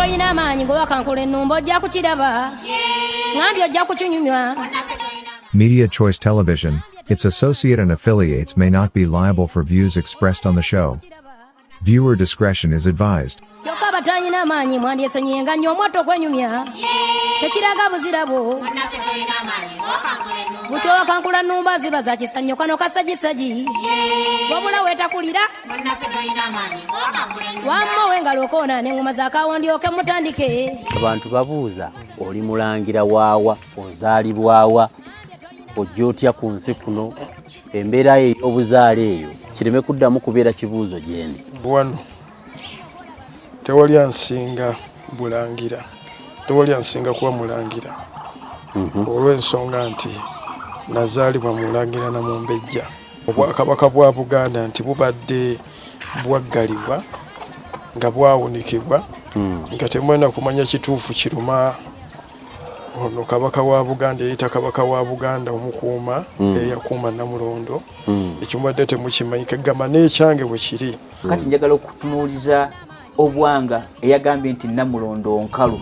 Toyina amaanyi ng'owakankula ennumba, ojja kukiraba, ŋambye ojja kukinyumya. Media Choice Television, its associate and affiliates may not be liable for views expressed on the show. Viewer discretion is advised. Kyokka abatanyina amaanyi mwandyesonyiye nnyo omwotto okwenyumya tekiraga buzirabo. Bukyowakankula nnumba ziba za kisannyo, kano kasagisagi wabula weetakulira wamma ow'engalo okoona n'eŋŋoma za kawondyoke mutandike. Abantu babuuza, oli mulangira waawa, ozaalibwawa, ojja otya ku nsi kuno? Embeera yo ey'obuzaale eyo kireme kuddamu kubeera kibuuzo gyendi. Wano tewali ansinga bulangira, tewali ansinga kuba mulangira, olw'ensonga nti nazaalibwa mulangira na mumbejja. Obwakabaka bwa Buganda nti bubadde bwaggalibwa nga bwawunikibwa, nga temwena kumanya kituufu kiruma ono kabaka wa Buganda eyita kabaka wa Buganda omukuuma, eyakuuma Namulondo. Ekyo mubadde temukimanyi, kegamba n'ekyange bwe kiri. Kati njagala okutunuuliza obwanga eyagambye nti Namulondo nkalu.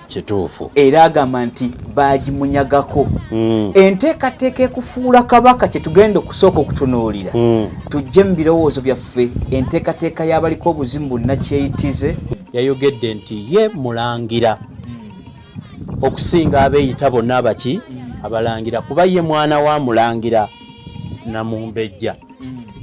Kituufu. Era agamba nti bagimunyagako. Enteekateeka ekufuula kabaka kyetugenda okusooka okutunuulira, tujje mu birowoozo byaffe enteekateeka y'abaliko obuzimu bunnakyeyitize. Yayogedde nti ye mulangira okusinga abeeyita bonna abaki abalangira, kuba ye mwana wa mulangira namumbejja.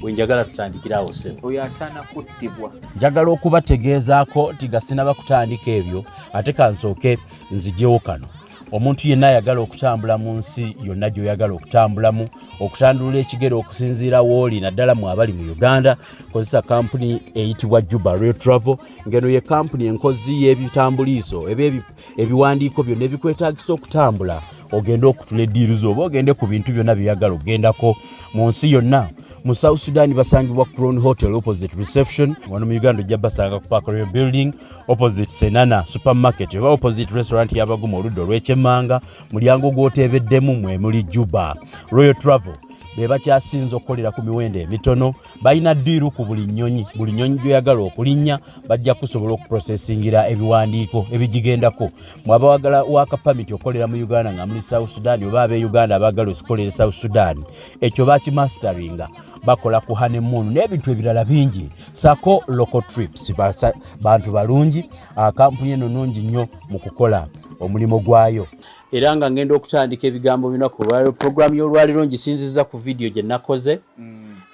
Bwe njagala tutandikirawo, ssebo. Oyo asaana kuttibwa. Njagala okubategeezaako nti nga sinaba kutandika ebyo, ate kansooke nziggyewo kano. Omuntu yenna ayagala okutambula mu nsi yonna gy'oyagala okutambulamu, okutandulula ekigere okusinziira wooli, naddala mu abali mu Uganda, kozesa kampuni eyitibwa Juba Royal Travel, ngeno ye kampuni enkozi y'ebitambuliiso eba ebiwandiiko byonna ebikwetaagisa okutambula, ogende okutula eddiiru zo oba ogende ku bintu byonna byeyagala okugendako mu nsi yonna. Mu South Sudan basangibwa Crown Hotel, opposite reception. Wano mu Uganda ojja basanga ku Park Royal Building, opposite Senana Supermarket oba opposite restaurant y'Abaguma, oludda olw'ekyemmanga, mulyango gw'oteebeddemu mwe muli Juba Royal Travel. Be bakyasinze okukolera ku miwendo emitono. Balina deal ku buli nnyonyi, buli nnyonyi gy'oyagala okulinnya bajja kusobola okuprosesingira ebiwandiiko ebigigendako. Mwabawagala work permit okukolera mu Uganda nga muli South Sudan, oba ab'e Uganda abaagala okukolera South Sudan, ekyo bakimasteringa. Bakola ku honeymoon n'ebintu ebirala bingi, sako local trips. Bantu balungi. Kampuni eno nungi nnyo mu kukola omulimu gwayo. Era nga ngenda okutandika ebigambo bino ku lwaliro, puroguramu y'olwaliro ngisinziza ku vidiyo gye nakoze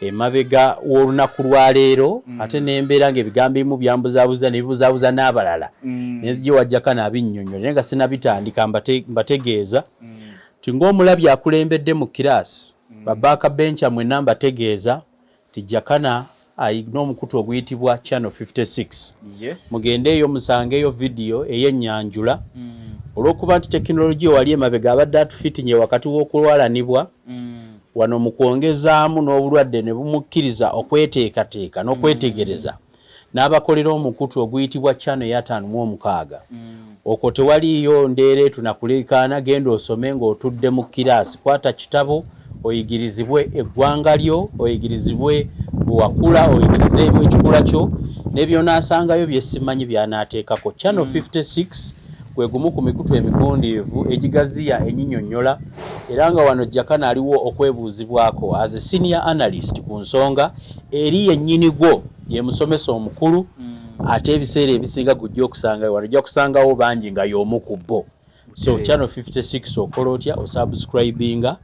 emabega w'olunaku lwaleero, ate nembeera ng'ebigambo ebimu byambuzaabuza ne bibuzaabuza n'abalala, nenzija wajjaka nabinnyonnyola. Naye nga sinabitandika, mbategeeza nti ng'omulabi akulembedde mu kiraasi, babaaka bencha mwenna, mbategeeza nti Jakana alina omukutu oguyitibwa Channel 56. Mugendeeyo musangeeyo vidiyo ey'ennyanjula. Olw'okuba nti tekinologiya wali emabega abadde atufitinye wakati w'okulwalanibwa wano mu kwongezaamu n'obulwadde, ne bumukkiriza okweteekateeka n'okwetegereza n'abakolera omukutu oguyitibwa Channel eya 56. Okwo tewaliiyo ndeereetu na kuleekaana. Genda osome ng'otudde mu kiraasi, kwata kitabo oyigirizibwe eggwanga lyo, oyigirizibwe bwe wakula, oyigirize ekikula kyo n'ebyonaasangayo byesimanyi by'anaateekako. Channel 56 gwe gumu ku mikutu emigundiivu egigaziya enyinyonnyola. Era nga wano Jakana aliwo okwebuuzibwako as a senior analyst ku nsonga eri yennyini gwo ye musomesa omukulu. Ate ebiseera ebisinga gujja okusangayo wano, ojja kusangawo bangi nga y'omu ku bo. So Channel 56, okola otya? Osubscribinga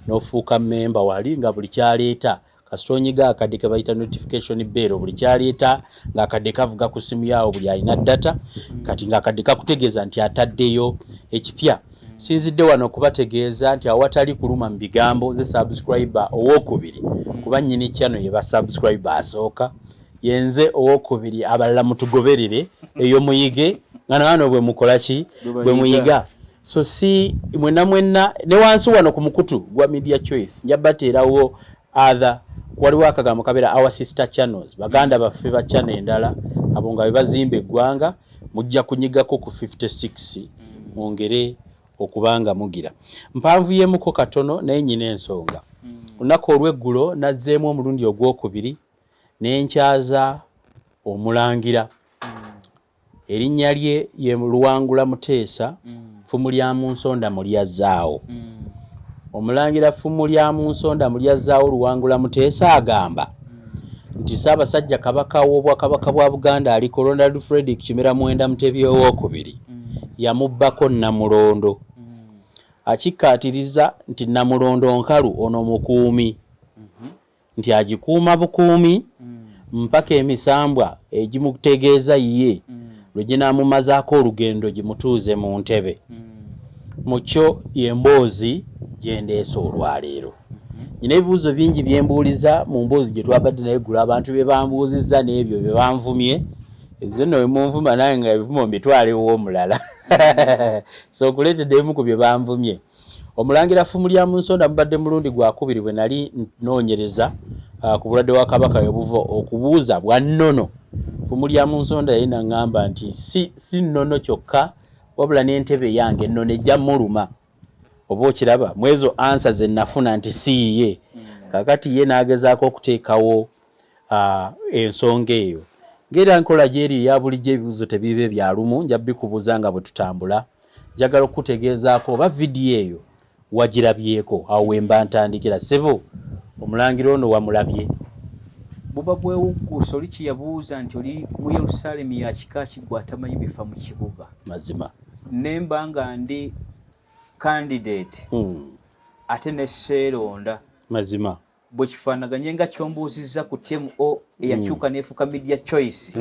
n'ofuuka memba wali, nga buli kyaleeta kasita onyiga akadde ke bayita notification bell, buli kyaleeta ng'akadde kavuga ku simu yaawo. Buli alina data kati ng'akadde kakutegeeza nti ataddeyo ekipya. Sinzidde wano okubategeeza nti awatali kuluma mu bigambo, nze subscriber owokubiri, kuba nnyini channel ye ba subscriber asooka yenze owokubiri. Abalala mutugoberere eyo muyige nga nawano bwe mukola ki, bwe muyiga. So si mwenna mwenna ne wansi wano ku mukutu gwa Media Choice nja bateerawo other, waliwo akagambo kabeera "our sister channels", baganda baffe ba channel endala, abo nga bwe bazimba eggwanga. Mujja kunyigako ku 56 mwongere okuba nga mugira mpanvu yemuko katono, naye nyina ensonga. Olunaku olw'eggulo nazzeemu omulundi ogwokubiri nenkyaza omulangira. Erinnya lye ye Luwangula Muteesa, Ffumu lya mu nsonda Mulyazzaawo. Omulangira Ffumu lya mu nsonda Mulyazzaawo Luwangula Muteesa agamba nti Ssaabasajja Kabaka w'Obwakabaka bwa Buganda aliko Ronald Fredrick Kimera Muwenda Mutebi Owookubiri yamubbako Nnamulondo. Akikkaatiriza nti Nnamulondo nkalu ono mukuumi. Nti agikuuma bukuumi mpaka emisambwa egimutegeeza ye lwe ginaamumazaako olugendo gimutuuze mu ntebe. Mu kyo y'emboozi gye ndeese olwaleero. Nnina ebibuuzo bingi bye mbuuliza mu mboozi gye twabadde naye eggulo, abantu bye bambuuzizza n'ebyo bye banvumye. Nze nno bwe munvuma nange nga ebivumo mbitwala ew'omulala. So nkuleetedde ebimu ku bye banvumye. Omulangira Ffumulyamunsonda mubadde mulundi gwakubiri bwe nali nnoonyereza ku bulwadde wa Kabaka we buva okubuuza bwa nnono. Ffumulyamunsonda yali nangamba nti si, si nnono kyokka wabula n'entebe yange ennono ejja muluma. Oba okiraba mu ezo ansa ze nafuna nti si yiye. Kaakati ye n'agezaako okuteekawo ensonga eyo. Ng'era nkola gy'eri eya bulijjo ebibuuzo tebiibe bya lumu, nja bikubuuza nga bwe tutambula. Njagala okukutegeezaako oba vidiyo eyo wagirabyeko, awo we mba ntandikira. Ssebo omulangira ono wamulabye? Buba bwewugguusa oli kye yabuuza nti oli mu Yerusaalemi ya kika ki ggwe atamanyi bifa mu kibuga? Mazima. Ne mba nga ndi candidate ate ne sseeronda. Mazima. Bwe kifaanaganye nga ky'ombuuzizza ku TMO eyakyuka n'efuuka Media Choice,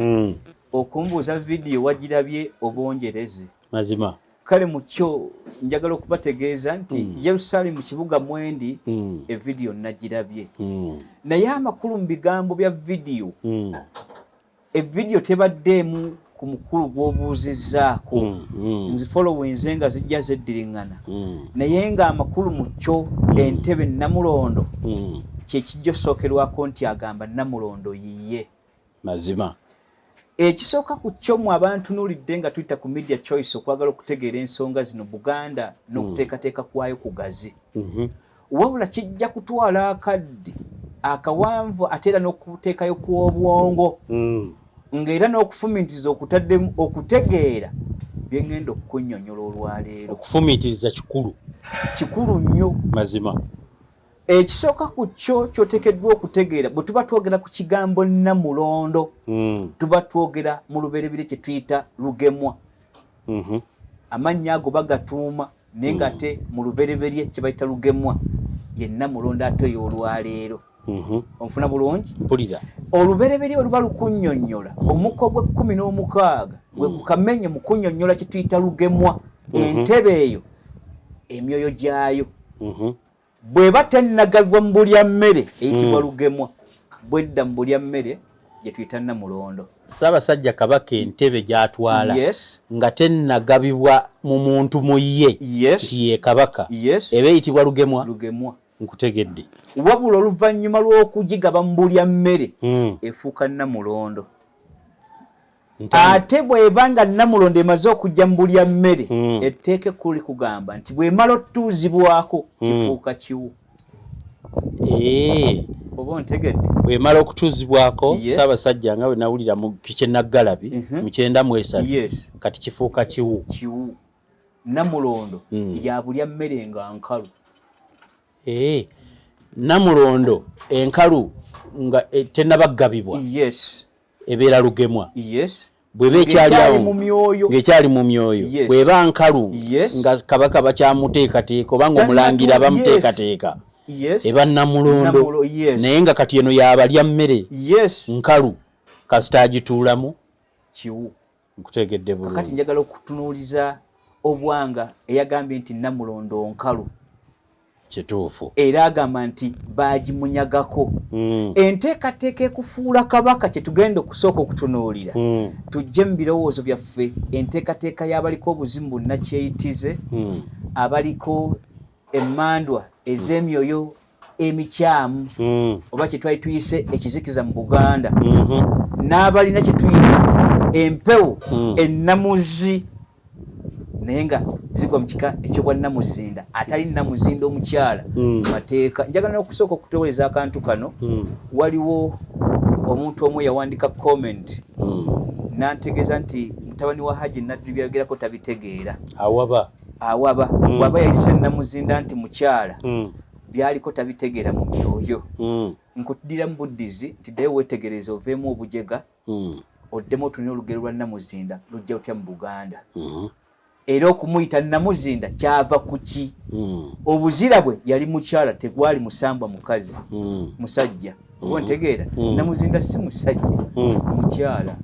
okumbuuza vidiyo wagirabye oba onjereze. Mazima. Kale mu kyo njagala okubategeeza nti Yerusaalemi kibuga mwendi, evidiyo nagirabye. Naye amakulu mu bigambo bya vidiyo, evidiyo tebaddeemu ku mukulu gw'obuuzizzaako. Nzifolowinze nga zijja zeddiriŋŋana. Naye ng'amakulu mu kyo entebe Nnamulondo kye kijja osookerwako nti agamba Nnamulondo yiye. Mazima. Ekisooka ku kyo mwe abantunuulidde nga tuyita ku Media Choice okwagala okutegeera ensonga zino Buganda n'okuteekateeka kwayo kugazi. Wabula kijja kutwala akadde akawanvu ate era n'okuteekayo kw'obwongo ng'era n'okufumiitiriza okutaddemu okutegeera bye ŋŋenda okukunnyonnyola olwaleero. Okufumiitiriza kikulu. Kikulu nnyo. Mazima. Ekisooka ku kyo ky'oteekeddwa okutegeera bwe tuba twogera ku kigambo Nnamulondo, tuba twogera mu lubereberye kye tuyita Lugemwa. Amannya ago bagatuuma naye ng'ate mu lubereberye kye bayita Lugemwa ye Nnamulondo ate ey'olwaleero. Onfuna bulungi? Mpulira. Olubereberye bwe luba lukunnyonnyola omukka ogw'ekkumi n'omukaaga gwe gukamenye mu kunnyonnyola kye tuyita Lugemwa, entebe eyo emyoyo gyayo bw'eba tennagabibwa mu bulya mmere eyitibwa Lugemwa, bw'edda mu bulya mmere gye tuyita Nnamulondo. Ssaabasajja Kabaka entebe gy'atwala nga tennagabibwa mu muntu mu ye nti ye Kabaka, eba eyitibwa Lugemwa? Lugemwa. Nkutegedde. Wabula oluvannyuma lw'okugigaba mu bulya mmere efuuka Nnamulondo. Ate bw'eba nga Nnamulondo emaze okujja mu bulya mmere, etteeka ekkulu likugamba nti bw'emala otutuuzibwako kifuuka kiwu. Oba ontegedde? Bw'emala okutuuzibwako Ssaabasajja nga bwe nawulira mu Kikyenaggalabi mu 93, kati kifuuka kiwu. Kiwu. Nnamulondo ya bulya mmere nga nkalu. Nnamulondo enkalu nga tennaba kugabibwa. Ebeera Lugemwa. Bw'eba ekyali mu myoyo. Ng'ekyali mu myoyo. Bw'eba nkalu nga Kabaka bakyamuteekateeka oba ng'omulangira bamuteekateeka. Eba Nnamulondo. Naye nga kati eno y'abalya mmere. Nkalu kasita agituulamu. Kiwu. Nkutegedde bulungi. Kakati njagala okutunuuliza obwanga eyagambye nti Nnamulondo nkalu. Kituufu. Era agamba nti baagimunyagako. Enteekateeka ekufuula Kabaka kye tugenda okusooka okutunuulira. Tujje mu birowoozo byaffe enteekateeka y'abaliko obuzimu bunnakyeyitize, abaliko emmandwa ez'emyoyo emikyamu, oba kye twali tuyise ekizikiza mu Buganda, n'abalina kye tuyita empewo ennamuzi naye nga zigwa mu kika eky'obwa Nnamuzinda, atali Nnamuzinda omukyala mu mateeka. Njagala n'okusooka okuteweeza akantu kano. Waliwo omuntu omu yawandiika comment n'antegeeza nti Mutabani wa Haji Nadduli byayogerako tabitegeera. Awaba. Awaba. Bw'aba yayise Namuzinda nti mukyala, byaliko tabitegeera mu myoyo. Nkuddira mu buddizi nti ddayo weetegereze, oveemu obujega, oddemu otunule olugero lwa Namuzinda lujja lutya mu Buganda. Era okumuyita Namuzinda kyava ku ki? Obuzira bwe yali mukyala, tegwali musambwa mukazi, musajja. Oba ntegeera? Namuzinda si musajja, mukyala.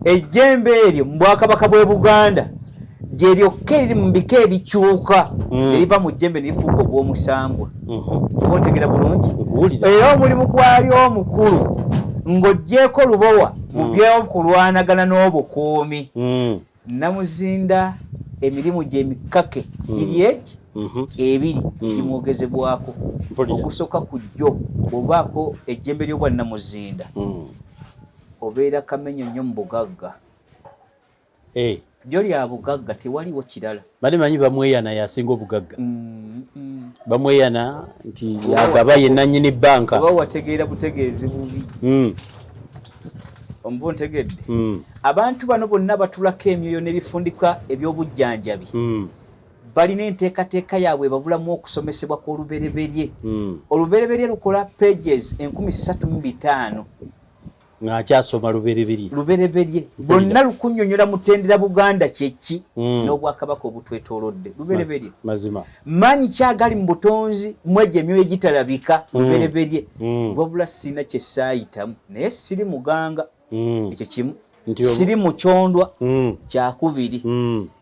Ejjembe eryo mu bwakabaka bw'e Buganda gye lyokka eriri mu bika ebikyuka, eriva mu jjembe ne lifuuka ogw'omusambwa. Oba ontegeera bulungi? Nkuwulira. Era omulimu gwali omukulu ng'oggyeeko Lubowa mu by'okulwanagana n'obukuumi, Namuzinda emirimu gye emikake giri egi ebiri egimwogezebwako. Ogusooka ku jjo, bw'obaako ejjembe ly'obwa Namuzinda, obeera kamenyo nnyo mu bugagga. Lyo lya bugagga, tewaliwo kirala. Bali manyi bamweyana yasinga obugagga. Bamweyana nti yagaba ye nannyini bbanka. Oba wategeera butegeezi bubi. Omuba ontegedde? Abantu bano bonna batulako emyoyo n'ebifundikwa eby'obujjanjabi, balina enteekateeka yaabwe ebabulamu okusomesebwa kw'olubereberye. Olubereberye lukola pages 3500. Ng'akyasoma lubereberye. Lubereberye lwonna lukunnyonnyola mutendera Buganda kyeki n'obwakabaka obutwetoolodde. Lubereberye. Mazima. Maanyi ki agali mu butonzi mwegyo emyoyo egitalabika? Lubereberye. Wabula sirina kye saayitamu, naye siri muganga. Ekyo kimu. Siri mukyondwa. Kyakubiri.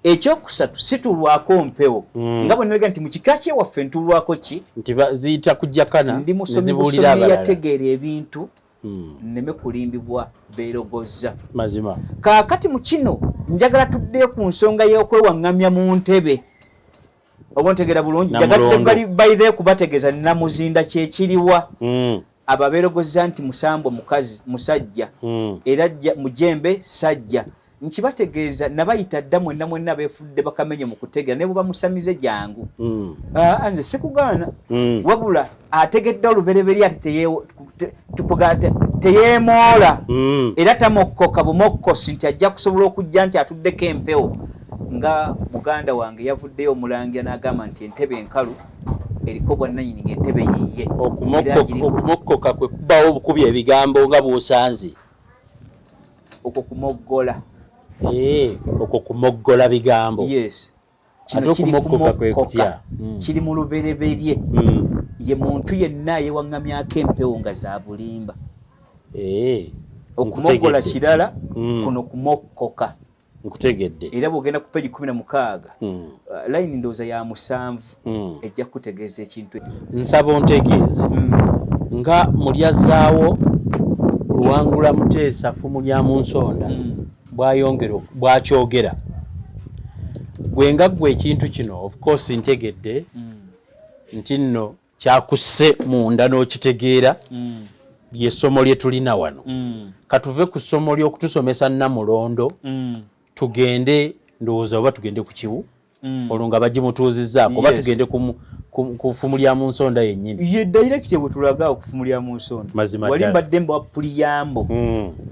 Ekyokusatu, situlwako mpewo. Nga bwe nalaga nti mu kika kyewaffe ntulwako ki? Nti ziyita kujakana. Ndi musomi busomi eyategeera ebintu. Nneme kulimbibwa beerogozza. Mazima. Kaakati mu kino njagala tuddeyo ku nsonga y'okwewaŋŋamya mu ntebe. Oba ontegeera bulungi? Njagadde baithe kubategeeza Namuzinda kyekiriwa. Abo abeerogozza nti musambwa mukazi musajja, era mujembe sajja, nkibategeeza nabayita dda mwenna mwenna beefudde bakamenye mu kutegeera, ne bwe bamusamize jangu. Nze sikugaana. Wabula ategedde olubereberye ate teyeemoola, era tamokkoka bumokkosi nti ajja kusobola okujja nti atuddeko empewo. Nga muganda wange yavuddeyo omulangira n'agamba nti entebe enkalu eriko bwannannyini ng'entebe yiye. Okumokkoka kwe kubawo obukubi ebigambo nga bw'osanze. Okwo kumoggola. Okwo kumoggola bigambo. Yes. Kino kiri kumokkoka, kiri mu lubereberye. Ye muntu yenna yeewaŋŋamyako empewo nga za bulimba. Okumoggola kirala, kuno kumokkoka. Nkutegedde. Era bw'ogenda ku peji 16, layini ndowooza ya 7, ejja kukutegeeza ekintu. Nsaba ontegeeze nga mulyazzaawo Luwangula Muteesa ffumu lya mu nsonda bw'ayongera bw'akyogera. Gwe nga ggwe ekintu kino, of course ntegedde nti nno kyakusse munda n'okitegeera, ly'essomo lye tulina wano. Katuve ku ssomo ly'okutusomesa Nnamulondo, tugende ndowooza oba tugende ku kiwu olwo nga bagimutuuzizzaako, oba tugende ku ffumu lya mu nsonda yennyini. Ye direct bwe tulaga ku ffumu lya mu nsonda. Mazima. Wali mbadde mbawa preamble.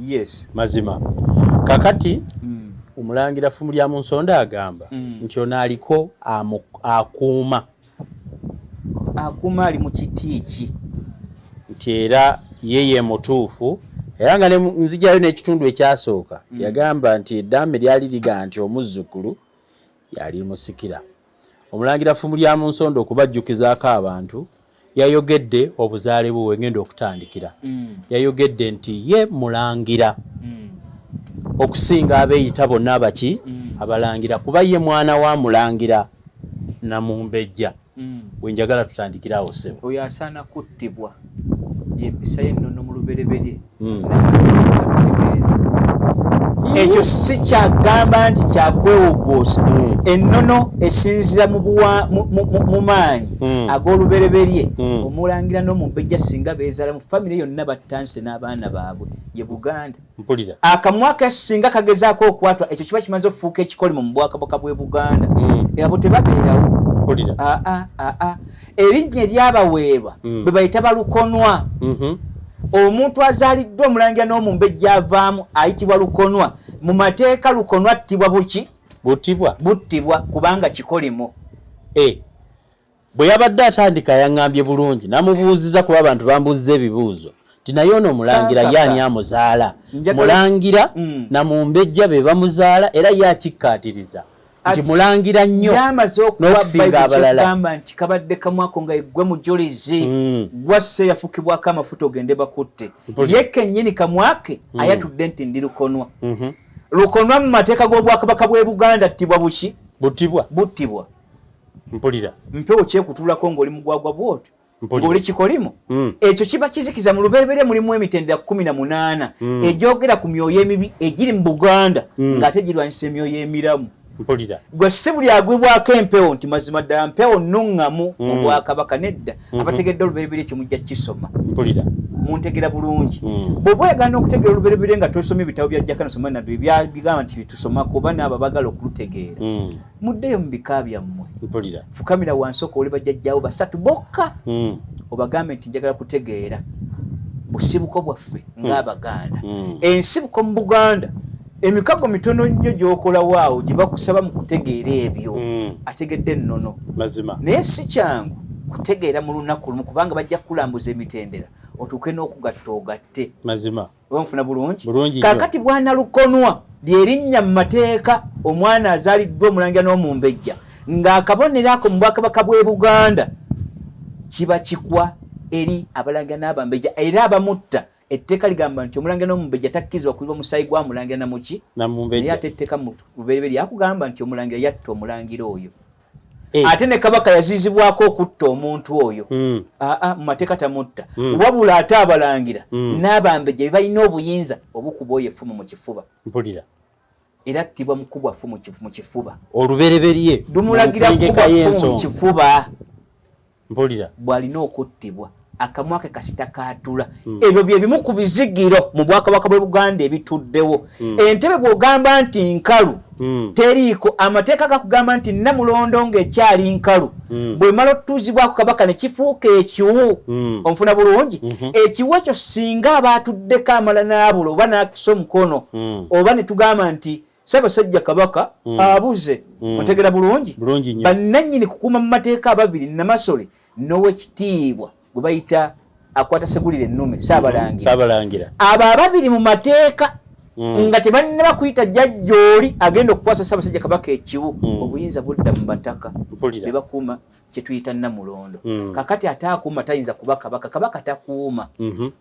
Yes. Mazima. Kakati omulangira ffumu lya mu nsonda agamba nti ono aliko akuuma. Akuuma ali mu kiti ki? Nti era ye ye mutuufu, era nga nzijayo n'ekitundu ekyasooka, yagamba nti eddaame lyali liga nti omuzzukulu yali musikira. Omulangira ffumu lya mu nsonda okubajjukizaako abantu, yayogedde obuzaale bwe wengenda okutandikira. Yayogedde nti ye mulangira okusinga abeeyita bonna abaki abalangira, kuba ye mwana wa mulangira Namumbejja. Wenjagala tutandikire awo, ssebo. Oyo asaana kuttibwa. Yempisa y'ennono mu lubereberye n'abantu. Ekyo si kyagamba nti kyakwewogoosa. Ennono esinzira mu maanyi ag'olubereberye. Omulangira n'omumbejja singa beezaala mu famire yonna, battanse n'abaana baabwe, ye Buganda. Mpulira. Akamwa ke singa kagezaako okwatwa, ekyo kiba kimaze okufuuka ekikolimo mu bwakabaka bw'e Buganda. Abo tebabeerawo. Mpulira. Aa aa, erinnya eryabaweebwa bwe bayita balukonwa. Omuntu azaaliddwa omulangira n'omumbejja avaamu ayitibwa Lukonwa. Mu mateeka Lukonwa attibwa buki? Buttibwa. Buttibwa kubanga kikolimo. Bwe yabadde atandika yaŋŋambye bulungi, namubuuziza kuba abantu bambuuziza ebibuuzo nti naye ono omulangira ye ani amuzaala? Mulangira na mumbejja be bamuzaala, era ye akikkaatiriza nti mulangira nnyo n'okusinga abalala. Gamba nti kabadde kamwako nga eggwe mujulizi gwasse yafukibwako amafuta ogende bakutte. Ye kennyini kamwake ayatudde nti ndi Lukonwa. Lukonwa mu mateeka g'Obwakabaka bw'e Buganda attibwa buki? Buttibwa. Buttibwa. Mpulira. Mpewo kyekutulako ng'oli mugwagwa bw'otyo. Ng'oli kikolimo. Ekyo kiba kizikiza. Mu lubereberye mulimu emitendera 18 egyogera ku myoyo emibi egiri mu Buganda ng'ate girwanyisa emyoyo emiramu. Mpulira. Gwe si buli agwibwako empewo nti mazima ddala mpewo nnuŋŋamu mu bwakabaka, nedda. Abategedde olubereberye ekyo mujja kukisoma. Mpulira. Muntegera bulungi. Bw'oba oyagala n'okutegeera olubereberye nga tosomye ebitabo bya Jakana Soma Naddu byagamba nti tusomako oba n'abo abaagala okulutegeera. Muddeyo mu bika byammwe. Mpulira. Fukamira wansi okowole bajjajjaawo basatu bokka. Obagambe nti njagala kutegeera busibuko bwaffe ng'Abaganda. Ensibuko mu Buganda emikago mitono nnyo gy'okolawo awo gye bakusaba mu kutegeera ebyo. Ategedde ennono. Mazima. Naye si kyangu kutegeera mu lunaku lumu kubanga bajja kukulambuza emitendera otuuke n'okugatta ogatte. Mazima. Oba nfuna bulungi? Bulungi nnyo. Kaakati bwana Lukonwa ly'erinnya mu mateeka omwana azaaliddwa omulangira n'omumbejja ng'akabonero ako mu bwakabaka bw'e Buganda kiba kikwa eri abalangira n'abambejja, era abamutta etteeka ligamba nti omulangira n'omumbejja takkirizibwa kuyiwa musaayi gwa mulangira na muki? Na mumbejja. Naye ate etteeka mu lubereberye lyakugamba nti omulangira yatta omulangira oyo. Ate ne Kabaka yaziizibwako okutta omuntu oyo. Aa, mu mateeka tamutta. Wabula ate abalangira n'abambejja be balina obuyinza obukuba oyo effumu mu kifuba. Mpulira. Era attibwa mukubwa ffumu mu kifuba. Olubereberye lumulagira mu kukuba nsengeka ffumu mu y'ensonga. kifuba. Mpulira. Bw'alina okuttibwa akamwa ke kasita kaatula. Ebyo bye bimu ku bizigiro mu bwakabaka bw'e Buganda ebituddewo. Entebe bw'ogamba nti nkalu, teriiko amateeka gakugamba nti Nnamulondo ng'ekyali nkalu, bw'emala otutuuzibwako Kabaka ne kifuuka ekiwu. Onfuna bulungi? Ekiwu ekyo singa aba atuddeko amala n'abula oba n'akisa omukono, oba ne tugamba nti Ssaabasajja Kabaka abuze. Otegera bulungi? Bulungi nnyo. Bannannyini kukuuma mu mateeka ababiri, Namasole n'owekitiibwa gwe bayita akwata segulire ennume, Ssaabalangira. Ssaabalangira. Abo ababiri mu mateeka nga tebannaba kuyita jjajja oli agenda okukwasa Ssaabasajja Kabaka ekiwu, obuyinza budda mu bataka. Mpulira. Be bakuuma kye tuyita Nnamulondo. Kakati ate akuuma tayinza kuba Kabaka, Kabaka takuuma.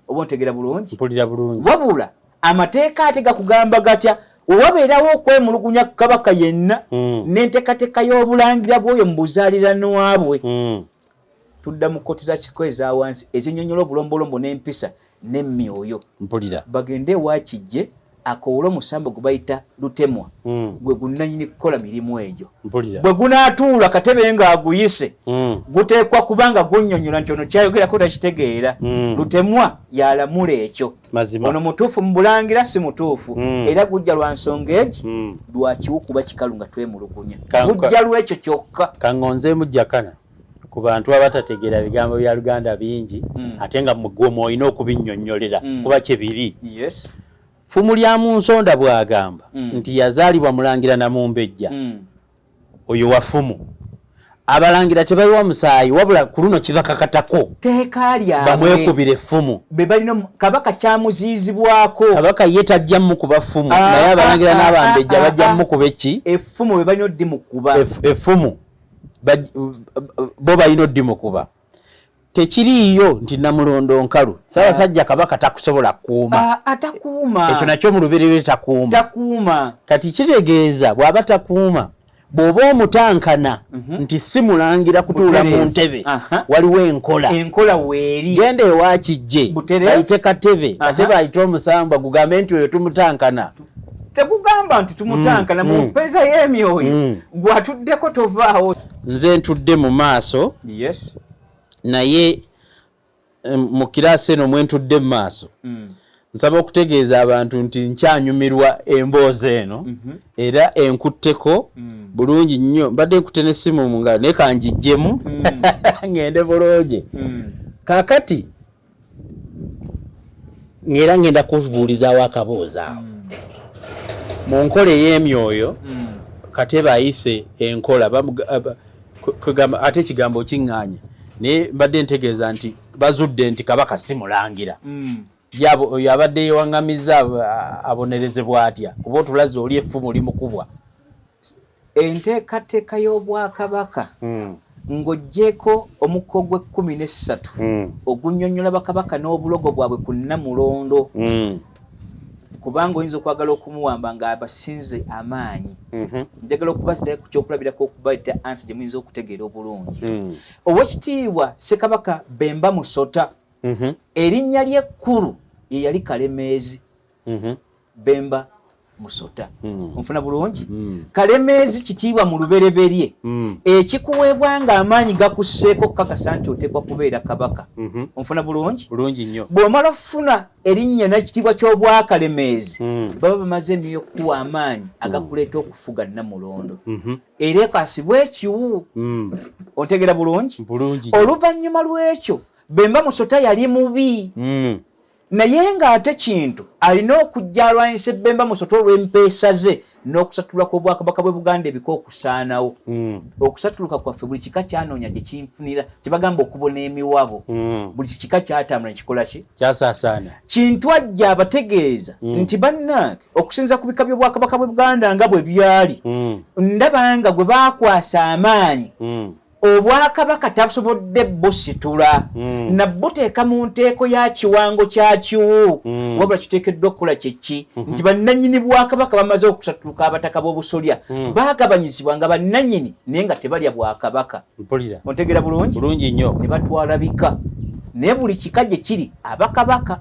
Oba ontegera bulungi? Mpulira bulungi. Wabula amateeka ate gakugamba gatya? Wewabeerawo okwemulugunya ku Kabaka yenna n'enteekateeka y'obulangira bw'oyo mu buzaaliranwa bwe, tudda mu kkooti za kiko eza wansi ezinnyonnyola obulombolombo n'empisa n'emmyoyo. Mpulira. Bagende ewa Kijje akowole omusambo gwe bayita Lutemwa, gwe gunnannyini kukola mirimu egyo. Mpulira. Bwe gunaatuula katebe ng'aguyise, guteekwa kubanga gunnyonnyola nti ono kyayogerako takitegeera. Lutemwa yalamula ekyo. Mazima. Ono mutuufu mu bulangira, si mutuufu. Era gujja lwa nsonga egi, lwakiwu kuba kikalu nga twemulugunya. Gujja lw'ekyo kyokka. Kaŋŋonzeemu Jakana ku bantu abatategeera bigambo bya Luganda bingi, ate nga mugwe olina okubinnyonnyolera kuba kye biri. Ffumu lya mu nsonda bw'agamba nti yazaalibwa mulangira na mumbejja, oyo wa ffumu. Abalangira tebayiwa musaayi, wabula ku luno kibakakatako Teeka lyabwe. bamwekubira effumu. Be balina Kabaka kyamuziizibwako. Kabaka ye tajja mukuba ffumu, naye abalangira n'abambejja bajja mukuba eki? Effumu be balina oddimukuba. Effumu bo balina oddimukuba. Tekiriiyo nti Namulondo nkalu. Ssaabasajja Kabaka takusobola kukuuma. Atakuuma. Ekyo nakyo mu lubereberye takuuma. Takuuma. Kati kitegeeza bw'aba takuuma, bw'oba omutankana nti si mulangira kutuula mu ntebe, waliwo enkola. Enkola weeri. Genda ewa Kijje, bayite Katebe, Katebe ayite omusambwa gugambe nti oyo tumutankana. Tekugamba nti tumutankana mu mpeeza y'emyoyo, gwatuddeko tovaawo. Nze ntudde mu maaso. Naye mu kiraasi eno mwe ntudde mu maaso, nsaba okutegeeza abantu nti nkyanyumirwa emboozi eno, era enkutteko bulungi nnyo. Mbadde nkutte n'essimu mu ngalo, naye kangigyemu ngende bulungi. Kaakati Ng'era ngenda kubuulizaawo akaboozi awo. Mu nkola ey'emyoyo, Katebe ayise enkola kwegamba ate ekigambo kiŋŋaanye, naye mbadde ntegeeza nti bazudde nti Kabaka si mulangira. Oyo abadde yewaŋŋamizza abonerezebwa atya? Kuba otulaze oli effumu limukubwa. Enteekateeka y'Obwakabaka ng'oggyeeko omukko gw'ekkumi n'essatu ogunnyonnyola bakabaka n'obulogo bwabwe ku Nnamulondo, kubanga oyinza okwagala okumuwamba ng'abasinze amaanyi. Njagala okubazza ku kyokulabirako okubaita ansa gye muyinza okutegeera obulungi. Owekitiibwa Ssekabaka Bemba Musota, erinnya lye ekkulu ye yali Kalemeezi. Bemba Musota. Onfuna bulungi? Kalemeezi kitiibwa mu lubereberye ekikuweebwa nga amaanyi gakusseeko okukakasa nti oteekwa kubeera kabaka. Onfuna bulungi? Bulungi nnyo. Bw'omala okufuna erinnya n'ekitiibwa ky'obwakalemeezi, baba bamaze emyoyo okukuwa amaanyi agakuleeta okufuga Nnamulondo. Era ekasibwa ekiwu. Ontegeera bulungi? Bulungi. Oluvannyuma lw'ekyo, Bemba Musota yali mubi. Naye ng'ate Kintu alina okujja alwanyise Bemba Musota olw'empeesa ze n'okusatulula kw'Obwakabaka bw'e Buganda ebika okusaanawo. Okusatuluka kwaffe buli kika kyanoonya gye kinfunira, kye bagamba okubona emiwabo. Buli kika kyatambula ne kikola ki? Kyasaasaana. Kintu ajja abategeeza nti bannange okusinziira ku bika by'Obwakabaka bw'e Buganda nga bwe byali, ndaba nga gwe baakwasa amaanyi Obwakabaka tasobodde busitula na buteeka mu nteeko ya kiwango kya kiwu, wabula kiteekeddwa okukola kyeki nti bannannyini bwakabaka bamaze okusatuluka. Abataka b'obusolya baagabanyizibwa nga bannannyini naye nga tebalya bwakabaka. Ontegeera bulungi? Bulungi nnyo. Ne batwala bika, naye buli kika gye kiri abakabaka,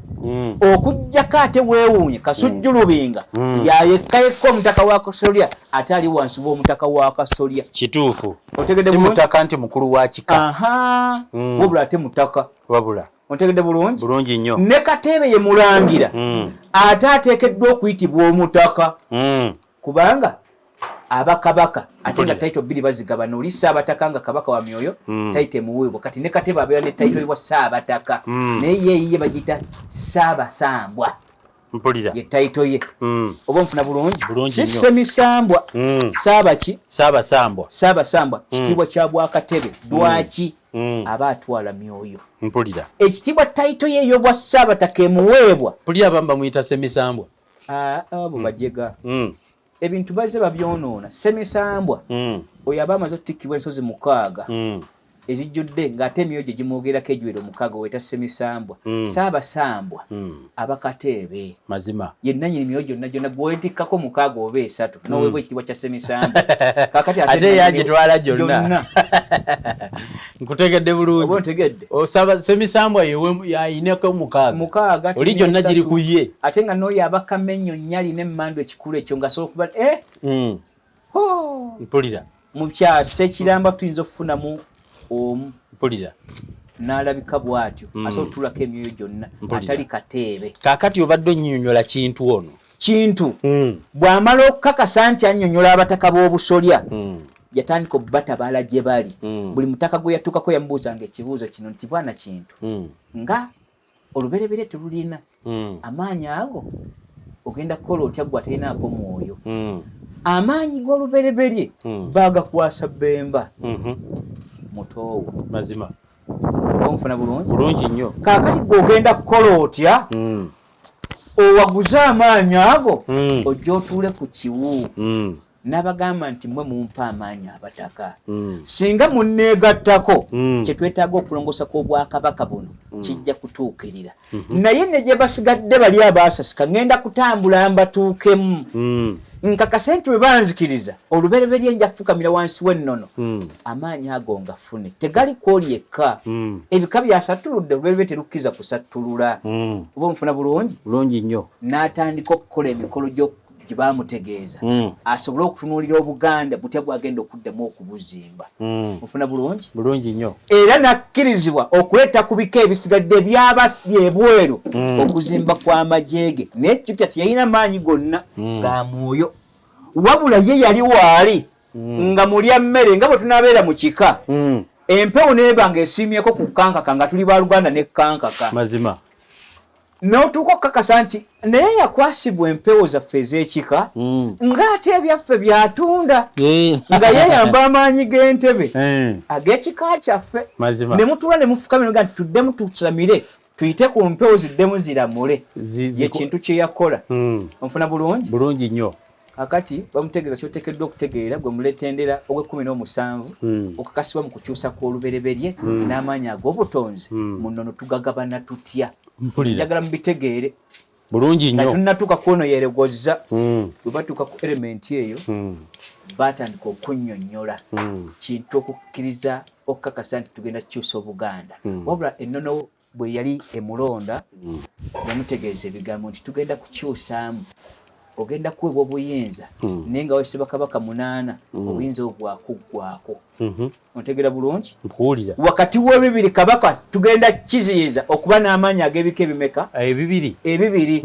okuggyako ate weewuunye Kasujju Lubinga yayekka yekka omutaka wa Kasolya ate ali wansi w'omutaka wa Kasolya. Kituufu. Otegedde Si bulungi? Mutaka nti mukulu wa kika. Aha, wabula ate mutaka. Wabula. Ontegedde bulungi? Bulungi nnyo. Ne Kateebe ye mulangira, ate ateekeddwa okuyitibwa omutaka, kubanga abakabaka ate nga title bbiri bazigabana. Oli Ssaabataka nga kabaka wa myoyo, title emuweebwa. Kati ne Kateebe abeera ne title bwa Saabataka, naye ye eyiye bagiyita Ssaabasambwa. Mpulira. Ye title ye. Oba onfuna bulungi? Bulungi Si nnyo. Ssemisambwa. Saabaki? Ssaabasambwa. Ssaabasambwa kitiibwa kya bwakatebe. Lwaki? Aba atwala myoyo. Mpulira. Ekitiibwa title ye ey'obwa Ssaabataka emuweebwa. Mpulira abamu bamuyita Ssemisambwa. Abo bajega. Ebintu bazze babyonoona. Ssemisambwa oyo aba amaze okutikkibwa ensozi 6 ezijjudde ng'ate emyoyo gye gimwogerako egiwera 6, weta Ssemisambwa. Ssaabasambwa aba Kateebe. Mazima. Ye nannyini myoyo gyonna gyonna, gw'oyetikkako 6 oba 3 n'oweebwa ekitiibwa kya Ssemisambwa. Kaakati ate nannyini yagitwala gyonna. Gyonna. Nkutegedde bulungi. Oba ontegedde? Osaba Ssemisambwa yayinako 6. 6, Oli gyonna giri ku ye. Ate nga n'oyo aba Kamenyo nnyali n'emmandu ekikulu ekyo ng'asobola okuba, Ho! Mpulira. Mu kyasa ekiramba tuyinza okufunamu omu. Mpulira. N'alabika bw'atyo. Asobola okutuulako emyoyo gyonna. Mpulira. Atali Kateebe. Kaakati obadde onnyonnyola Kintu ono. Kintu bw'amala okukakasa nti annyonnyola abataka b'obusolya, yatandika okubatabala gye bali. Buli mutaka gwe yatuukako yamubuuzanga ekibuuzo kino nti bwana Kintu, nga olubereberye tululina, amaanyi ago ogenda kukola otya gwe atalinaako mwoyo? Amaanyi g'olubereberye baagakwasa Bemba mutoowo. Mazima. Onfuna bulungi? Bulungi nnyo. Kaakati gwe ogenda kukola otya owaguze amaanyi ago, ojja otuule ku kiwu? N'abagamba nti mmwe mumpa amaanyi abataka, singa munneegattako, kye twetaaga okulongoosa kw'obwakabaka buno kijja kutuukirira. Naye ne gye basigadde bali abaasasika, ŋŋenda kutambula mbatuukemu, nkakase nti bwe banzikiriza olubereberye nja kufukamira wansi w'ennono, amaanyi ago ngafune. Tegali kwoli yekka. Ebika byasattuludde, olubereberye terukkiriza kusattulula. Oba onfuna bulungi? Bulungi nnyo. N'atandika okukola emikolo gye baamutegeeza, asobole okutunuulira Obuganda butya bwagenda okuddamu okubuzimba. Ofuna bulungi? Bulungi nnyo. Era n'akkirizibwa okuleeta ku bika ebisigadde ebyaba ebweru okuzimba kw'amagye ge. Naye jjukira teyalina maanyi gonna ga mwoyo, wabula ye yali waali nga mulya mmere nga bwe tunaabeera mu kika, empewo n'eba ng'esiimyeko ku kankaka nga tuli baluganda ne kankaka. Mazima. N'otuuka okukakasa nti naye yakwasibwa empewo zaffe ez'ekika ng'ate ebyaffe byatunda nga yeeyamba amaanyi g'entebe ag'ekika kyaffe. Mazima. Ne mutuula ne mufukamira nga nti tuddemu tusamire tuyite ku mpewo ziddemu ziramule. Ye kintu kye yakola. Onfuna bulungi? Bulungi nnyo. Kakati bamutegeeza ky'oteekeddwa okutegeera gwe muletendera ogw'ekkumi n'omusanvu okakasibwa mu kukyusa kw'olubereberye n'amaanyi ag'obutonzi mu nnono tugagabana tutya. Mpulira. Njagala mubitegeere. Bulungi Nga nnyo. tunnatuuka ku ono yeregozza. Bwe batuuka ku elementi eyo, baatandika okunnyonnyola kintu okukkiriza okukakasa nti tugenda kukyusa Obuganda. Wabula ennono bwe yali emulonda, yamutegeeza ebigambo nti tugenda kukyusaamu, ogenda kuweebwa obuyinza naye nga wese bakabaka 8 obuyinza obwo bwakuggwako. Ontegeera bulungi? Nkuwulira. Wakati w'ebibiri kabaka tugenda kiziyiza okuba n'amaanyi ag'ebika ebimeka? Ebibiri. Ebibiri.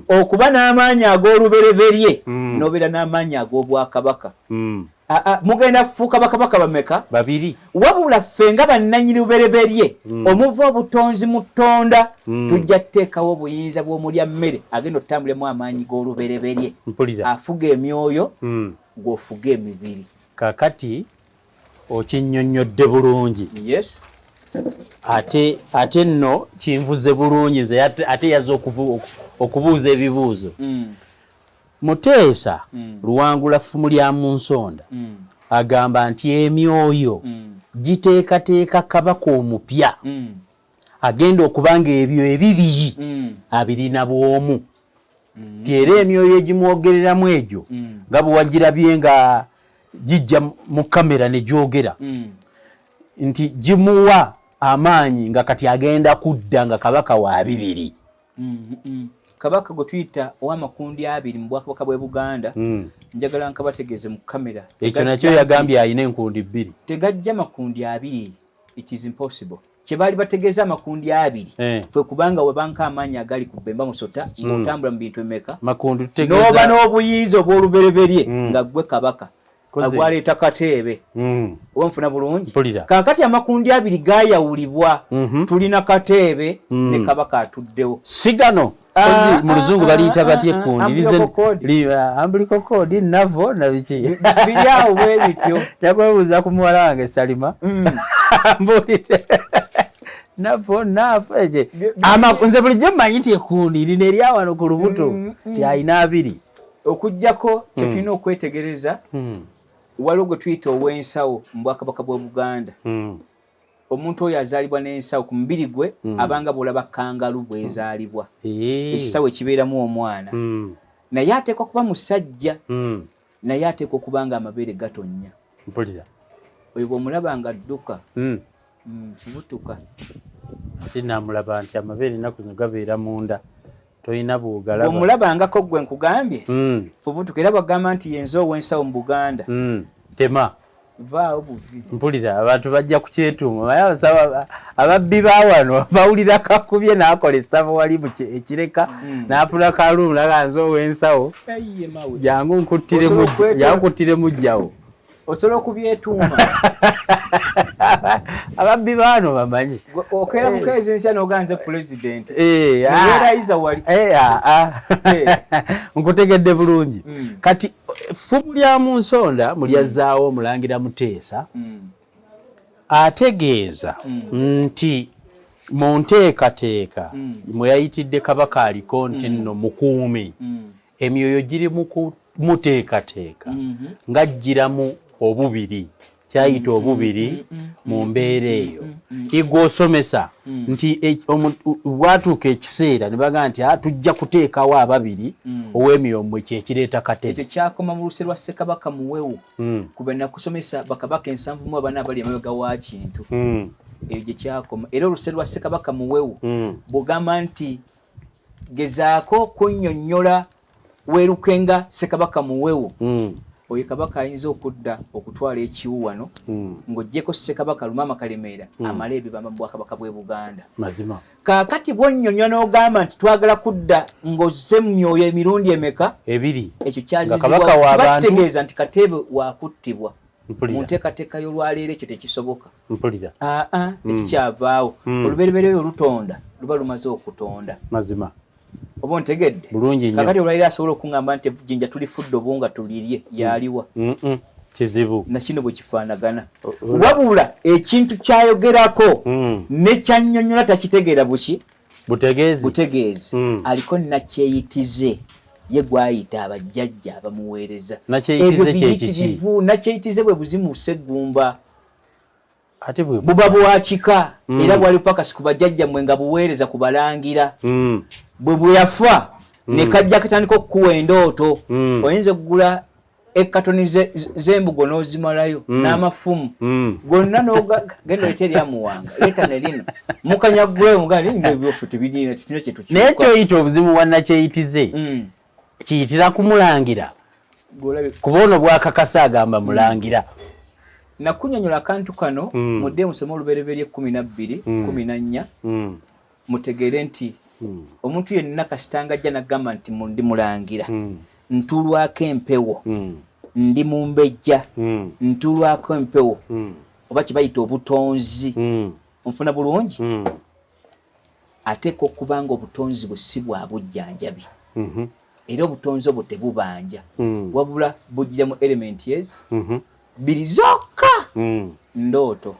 Okuba n'amaanyi ag'olubereberye, n'obeera n'amaanyi ag'obwakabaka. Mugenda kufuuka bakabaka bameka? 2. Wabula ffe nga bannannyini lubereberye, omuva obutonzi mu ttonda, tujja kuteekawo obuyinza bw'omulya mmere agenda okutambuliramu amaanyi g'olubereberye. Mpulira. Afuga emyoyo, gw'ofuga emibiri. Kaakati okinnyonnyodde bulungi. Yes. Ate nno kinvuze bulungi nze ate yazze okubuuza ebibuuzo. Muteesa Luwangula ffumu lya mu nsonda agamba nti emyoyo giteekateeka kabaka omupya agenda okuba ng'ebyo ebibiri abirina bw'omu. Nti era emyoyo egimwogereramu egyo nga bwe wagirabye nga gijja mu kamera ne gyogera nti gimuwa amaanyi nga kati agenda kudda nga kabaka wa bibiri. Kabaka gwe tuyita ow'amakundi abiri mu bwakabaka bw'e Buganda, njagala nkabategeeze mu kamera. Ekyo nakyo yagambye alina enkundi 2. Tegajja makundi 2, it is impossible. Kye baali bategeeza amakundi 2, kwe kubanga webanka amaanyi agali ku Bemba Musota, ng'otambula mu bintu emeka, Makundi tutegeeza n'oba n'obuyinza obw'olubereberye nga ggwe kabaka. Agwaleeta Kateebe. Oba nfuna bulungi? Mpulira. Kaakati amakundi 2 gaayawulibwa. Tulina Kateebe ne kabaka atuddewo. Si gano. Kozi mu luzungu baliyita batya ekkundi? Umbilical cord. Umbilical cord, navo na biki? Biri awo bwe bityo. Nakwebuuza ku muwala wange Salima. Mbuulire. Navo, navo, eje. Nze bulijjo mmanyi nti ekkundi lino erya wano ku lubuto, nti alina 2. Okuggyako kye tulina okwetegereza, waliwo gwe tuyita ow'ensawo mu bwakabaka bw'e Buganda. Omuntu oyo azaalibwa n'ensawo ku mubiri gwe, abanga bw'olaba kangalu bw'ezaalibwa. Ekisawo ekibeeramu omwana. Naye ateekwa kuba musajja, naye ateekwa okuba nga amabeere gatonnya. Mpulira. Oyo bw'omulaba nga adduka, fubutuka. Ate naamulaba nti amabeere ennaku zino gabeera munda. Tolina bw'ogalaba. Bw'omulabangako ggwe nkugambye, fubutuka. Era bw'agamba nti ye nze ow'ensawo mu Buganda. Tema. Vaawo buvi. Mpulira abantu bajja kukyetuuma. Naye ababbi ba wano bawulira kakubye n'akola essabo wali mu ekireka, n'afuna kaluumu n'agamba nze ow'ensawo. Aye, mawe. Jangu Osobola okwetuuma. nkuttire mujjawo. Osobola okubyetuuma. Ababbi baano bamanyi. Gwe okeera bukeezi enkya n'ogamba nze pulezidenti. Neweerayiza wali. Nkutegedde bulungi. Kati effumu lya mu nsonda mulyazzaawo Omulangira Muteesa ategeeza nti mu nteekateeka mwe yayitidde kabaka aliko nti nno mukuumi, emyoyo giri mu kumuteekateeka ng'aggyiramu obubiri, kyayita obubiri mu mbeera eyo. Igwe osomesa nti bwatuuka ekiseera ne bagamba nti, tujja kuteekawo ababiri ow'emyoyo mmwe kye kireeta Katebe. Ekyo kyakoma mu luse lwa Ssekabaka Muwewo. Kuba nakusomesa bakabaka 74 abali emabega wa Kintu. Eyo gye kyakoma. Era oluse lwa Ssekabaka Muwewo bw'ogamba nti gezaako kunnyonnyola weerukenga Ssekabaka Muwewo. Oyo kabaka ayinza okudda okutwala ekiwu wano, ng'oggyeko Ssekabaka Lumaama Kalemeera amala ebibamba mu bwakabaka bw'e Buganda. Mazima. Kaakati bw'onnyonnyola n'ogamba nti twagala kudda ng'ozze mu myoyo emirundi emeka? 2. Ekyo Nga kyazizibwa kabaka wa kiba bantu. kitegeeza nti Kateebe wakuttibwa. Mpulira. Mu nteekateeka y'olwaleero ekyo tekisoboka. Mpulira. Ekikyavaawo. Olubereberye olutonda luba lumaze okutonda. Mazima. Oba ontegedde? Bulungi nnyo. Kakati olwaliro asobola okuŋŋamba nti ejjinja tulifudde obwonga tulirye, yaliwa? Kizibu. Nakino bwe kifaanagana. Wabula ekintu kyayogerako nekyannyonnyola takitegeera buki? Butegeezi. Butegeezi. Aliko nakyeyitize ye gwayita abajjajja abamuweereza. Nakyeyitize Ebyo kye kiki? biyitirivu. Nakyeyitize bwe buzimu Sseggumba. Ate bwe buba bwa kika, era bwali pakasi ku bajjajjammwe nga buweereza ku balangira. Bwe bweyafa, ne kajja katandika okukuwa endooto. Oyinza okugula ekkatoni z'embugo n'ozimalayo, n'amafumu gonna n'oga-, genda oyite erya Muwanga, leeta ne lino. Mukanyagulayo mugambe, Naye ebyofu tebiriina, tetulina kye tukyuka. Naye kyoyita obuzibu bwa nakyeyitize, kiyitira kumulangira. Gw'olabye. Kuba ono bw'akakasa agamba mulangira. Nakunyonyola akantu kano, mudde musome olubereberye 12, 14, mutegeere nti omuntu yenna kasitanga ajja n'agamba nti ndi mulangira, ntuulwako empewo, ndi mumbejja, ntuulwako empewo, oba kye bayita obutonzi. Onfuna bulungi? Ateekwa okuba nga obutonzi bwe si bwa bujjanjabi. Era obutonzi obwo tebubanja. Wabula bujjira mu element ezi bbiri zokka. Ndooto.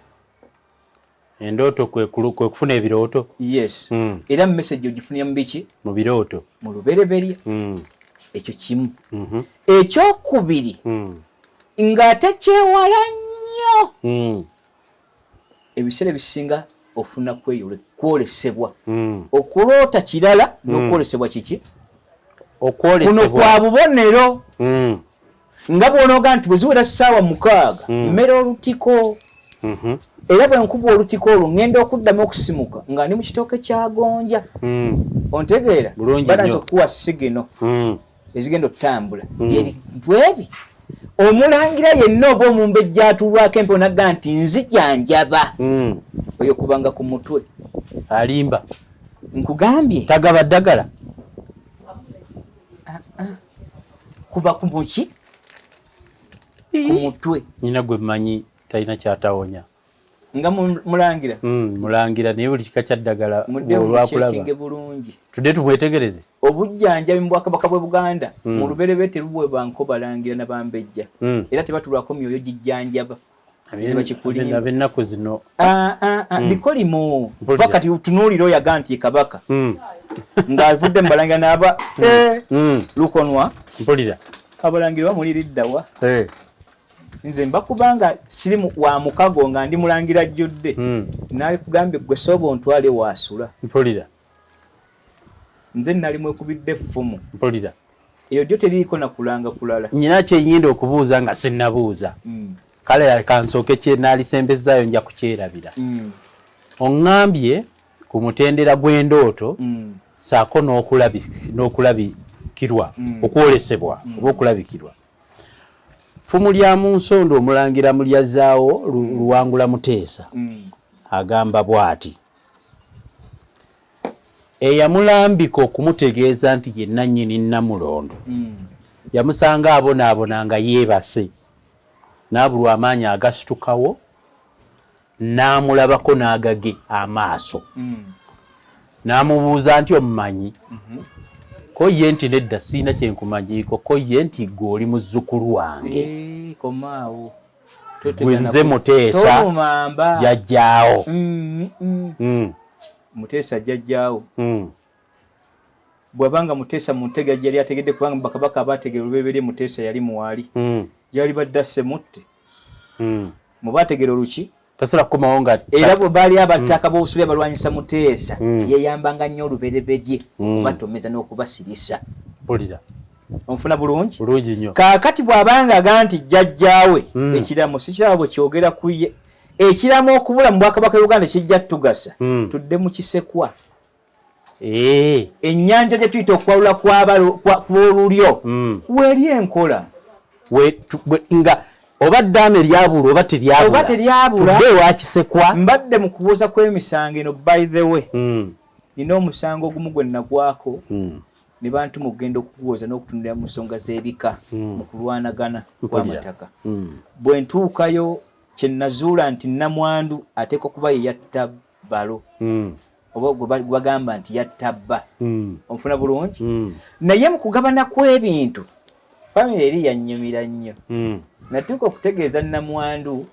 Endooto kwe kufuna ebirooto? Yes. Era message ogifunira mu biki? Mu birooto. Mu lubereberye. Ekyo kimu. Ekyokubiri, ng'ate kyewala nnyo. Ebiseera ebisinga ofuna kwolesebwa. Okuloota kirala n'okwolesebwa kiki? Okwolesebwa. Kuno kwa bubonero. Nga bw'onooga nti bwe ziwera ssaawa 6, mmera olutiko. Era bwe nkuba olutiko olwo ŋŋenda okuddamu okusimuka nga ndi mu kitooke kya gonja. Ontegeera? Bulungi Balanza nnyo. okukuwa sigino ezigenda okutambula. Ebintu ebi omulangira yenna oba omumbejja atuulwako empewo n'agamba nti nzijanjaba. Oyo kubanga ku mutwe. Alimba. Nkugambye. Tagaba ddagala. Kuba ku muki? Ku mutwe. Nnyina gwe mmanyi talina ky'atawonya. Nga mulangira? Mulangira naye buli kika kya ddagala Mudde olwakulaba. muchekinge bulungi. Tudde tumwetegereze. Obujjanjabi mu Bwakabaka bw'e Buganda, mu lubereberye teruweebwa nko balangira na bambejja. Era tebatulwako myoyo gijjanjaba. Tebakikulimba. Ab'ennaku zino. Bikolimo. Mpulira. Kuba kati tunuulira oyo aga nti ye kabaka. Ng'avudde mu balangira n'aba, Lukonwa. Mpulira. Abalangira bamuliridda wa? Nze mba kubanga siri wa mukago nga ndi mulangira ajjudde. Naalikugambye ggwe sooba ontwale waasula. Mpulira. Nze nali mwekubidde effumu. Mpulira. Eyo ddyo teriiko na kulanga kulala. Nnyina kye nnyinda okubuuza nga sinnabuuza. Kale kansooke kye naalisembezaayo nja kukyerabira. Oŋŋambye ku mutendera gw'endooto, ssaako n'okulabikirwa, okwolesebwa oba okulabikirwa. Ffumu lya mu nsondo omulangira Mulyazaawo Luwangula Muteesa agamba bw'ati. Eyamulambika okumutegeeza nti ye nannyini Nnamulondo, yamusanga abonaabona nga yeebase, n'abulwa amaanyi agasitukawo, n'amulabako n'agage amaaso. N'amubuuza nti ommanyi? Ko ye nti nedda sirina kye nkumanyiiko, ko ye nti ggwe oli muzzukulu wange. Komaawo. Gwe nze Muteesa Tomumamba. jjajjaawo. Muteesa jjajjaawo. Bw'abanga Muteesa mu ntege yali ategedde kubanga bakabaka abaategera olubereberye Muteesa yali muwali. Yali badde asse mutte. Mu baategera oluki? Tasobola kukomawo nga Era bwe baali abataka b'obusolya balwanyisa Muteesa, yeeyambanga nnyo olubereberye okubatomeza n'okubasirisa. Mpulira. Onfuna bulungi? Bulungi nnyo. Kaakati bw'abanga aga nti jjajjaawe, ekiramo sikiraba bwe kyogera ku ye. Ekiramo okubula mu Bwakabaka bwa Uganda kijja tugasa. Tudde mu kisekwa. Ennyanja gye tuyita okwawula kw'olulyo, weeri enkola. Nga oba ddaame lyabula oba teryabula. Oba teryabula. Tudde ewa kisekwa. Mbadde mu kubuuza kw'emisango eno, by the way. Nina omusango ogumu gwe nagwako, ne bantuma okugenda okuguwoza n'okutunulira mu nsonga z'ebika mu kulwanagana kw'amataka. Bwe ntuukayo kye nazuula nti nnamwandu ateekwa kuba ye yatta balo. Oba gwe bagamba nti yatta bba. Onfuna bulungi? Naye mu kugabana kw'ebintu, famire eri yannyumira nnyo. Natuuka okutegeeza nnamwandu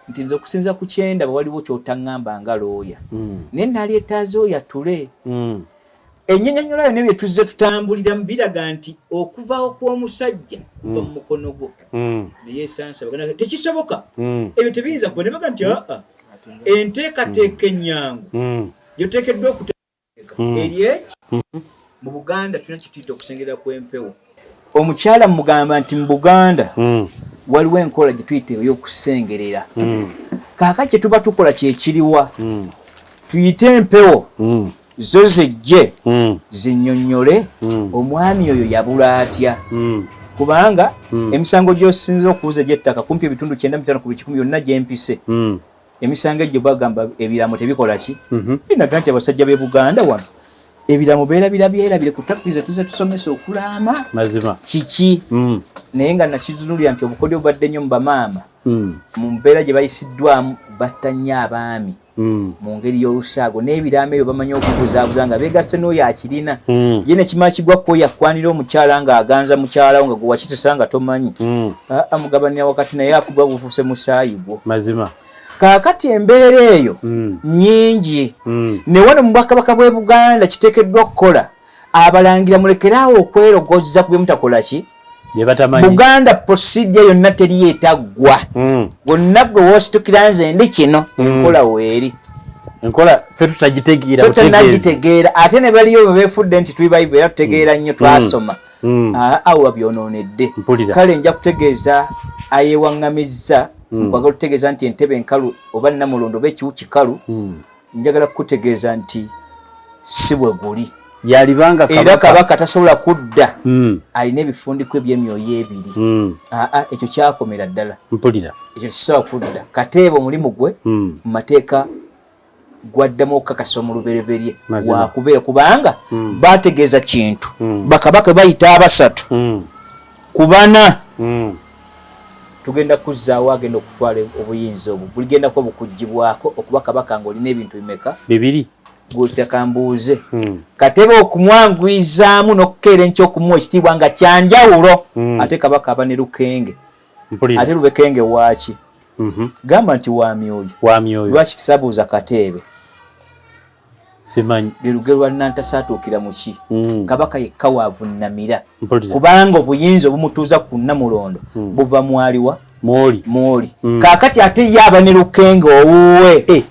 nti nze okusinza ku kyendaba waliwo ky'otaŋŋamba nga looya, naye nalyetaaze oyatule. Ennyonnyonyola yonna bye tuzze tutambuliramu biraga nti okuvaawo kw'omusajja kuva mu mukono gwo. Ne yeesansa baganda tekisoboka, ebyo tebiyinza kuba, ne baga nti aa, enteekateeka ennyangu gyoteekeddwa okuteeka eri eki. Mu Buganda tulina kyetuyita okusengerera kw'empewo. Omukyala mugamba nti mu Buganda waliwo enkola gye tuyita ey'okusengerera. Kaakati kye tuba tukola kyekiriwa? Tuyite empewo zo zijje zinnyonnyole omwami oyo yabula atya, kubanga emisango gy'osinza okuwuza egy'ettaka kumpi ebitundu 95 ku buli kikumi byonna gyempise, emisango egyo bagamba ebiramo tebikola ki. Inaga nti abasajja b'e Buganda wano ebiramo beerabira byerabire ku ttakkiriza tuze tusomesa okulaama. Mazima. Kiki? Naye nga nakitunulira nti obukodyo bubadde nnyo mu bamaama mu mbeera gye bayisiddwamu, batta nnyo abaami mu ngeri y'olusaago n'ebiraamo ebyo bamanyi okubuzaabuza nga beegasse n'oyo akirina. Ye ne kimala kigwa ku oyo akkwanira omukyala ng'aganza mukyala wo nga gwe wakitisa nga tomanyi. Aa, mugabanira wakati naye afugwa gufuuse musaayi gwo. Mazima. Kaakati embeera eyo nnyingi. Ne wano mu Bwakabaka bw'e Buganda kiteekeddwa okukola abalangira mulekeraawo okwerogozza ku bye mutakola ki bye batamanyi. Buganda procedure yonna teri etaggwa. Wonna gwe woositukira nze ndi kino, enkola weeri. Enkola ffe tutagitegeera Ffe butegeezi. Tonnagitegeera, ate ne baliyo bwe beefudde nti tuli bayivu era tutegeera nnyo, twasoma. Awo babyonoonedde. Mpulira. Kale nja kutegeeza ayeewaŋŋamizza nkwagala okutegeeza nti entebe enkalu oba Nnamulondo oba ekiwu kikalu, njagala kukutegeeza nti si bwe guli. Yalibanga era kabaka. Kabaka tasobola kudda alina ebifundiko eby'emyoyo ebiri. Aa, ekyo kyakomera ddala. Mpulira. Ekyo tekisobola kudda. Kateeba omulimu gwe mu mateeka gwaddamu okukakasibwa mu lubereberye. Mazima. Wakubeera kubanga bategeeza kintu. Bakabaka bayita abasatu ku bana. Tugenda kuzzaawo agenda okutwala obuyinza obwo buligenda kuba bukugibwako okuba kabaka ng'olina ebintu bimeka? Bibiri. Gutaka mbuuze. Katebe okumwanguyizaamu n'okukeera enkya okumuwa ekitiibwa nga kyanjawulo, ate kabaka aba ne Lukenge. Mpulira. Ate Lubekenge waaki? Gamba nti wa myoyo. Wa myoyo. Lwaki tutabuuza Kateebe? Simanyi. Lwe lugero lwa Nantasaatuukira mu ki? Kabaka yekka waavunnamira. Mpulira. Kubanga obuyinza obumutuuza ku Nnamulondo buva mwaliwa? Mwoli. Mwoli. Kaakati ate ye aba ne Lukenge owuwe. Eh,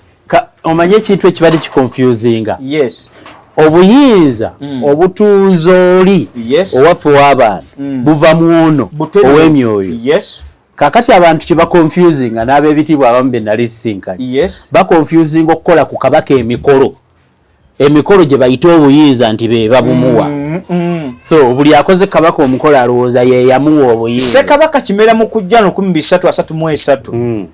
omanye ekintu ekibadde kiconfusinga? Yes. Obuyinza obutuuza oli owaffe w'abantu buva mu ono Butereevu. ow'emyoyo. Yes. Kaakati abantu kye baconfusinga n'ab'ebitiibwa abamu be nali sisinkanye. Yes. Baconfusinga okukola ku kabaka emikolo. Emikolo gye bayita obuyinza nti be babumuwa. So buli akoze kabaka omukolo alowooza ye yamuwa obuyinza. Ssekabaka Kimera mu kujja 1333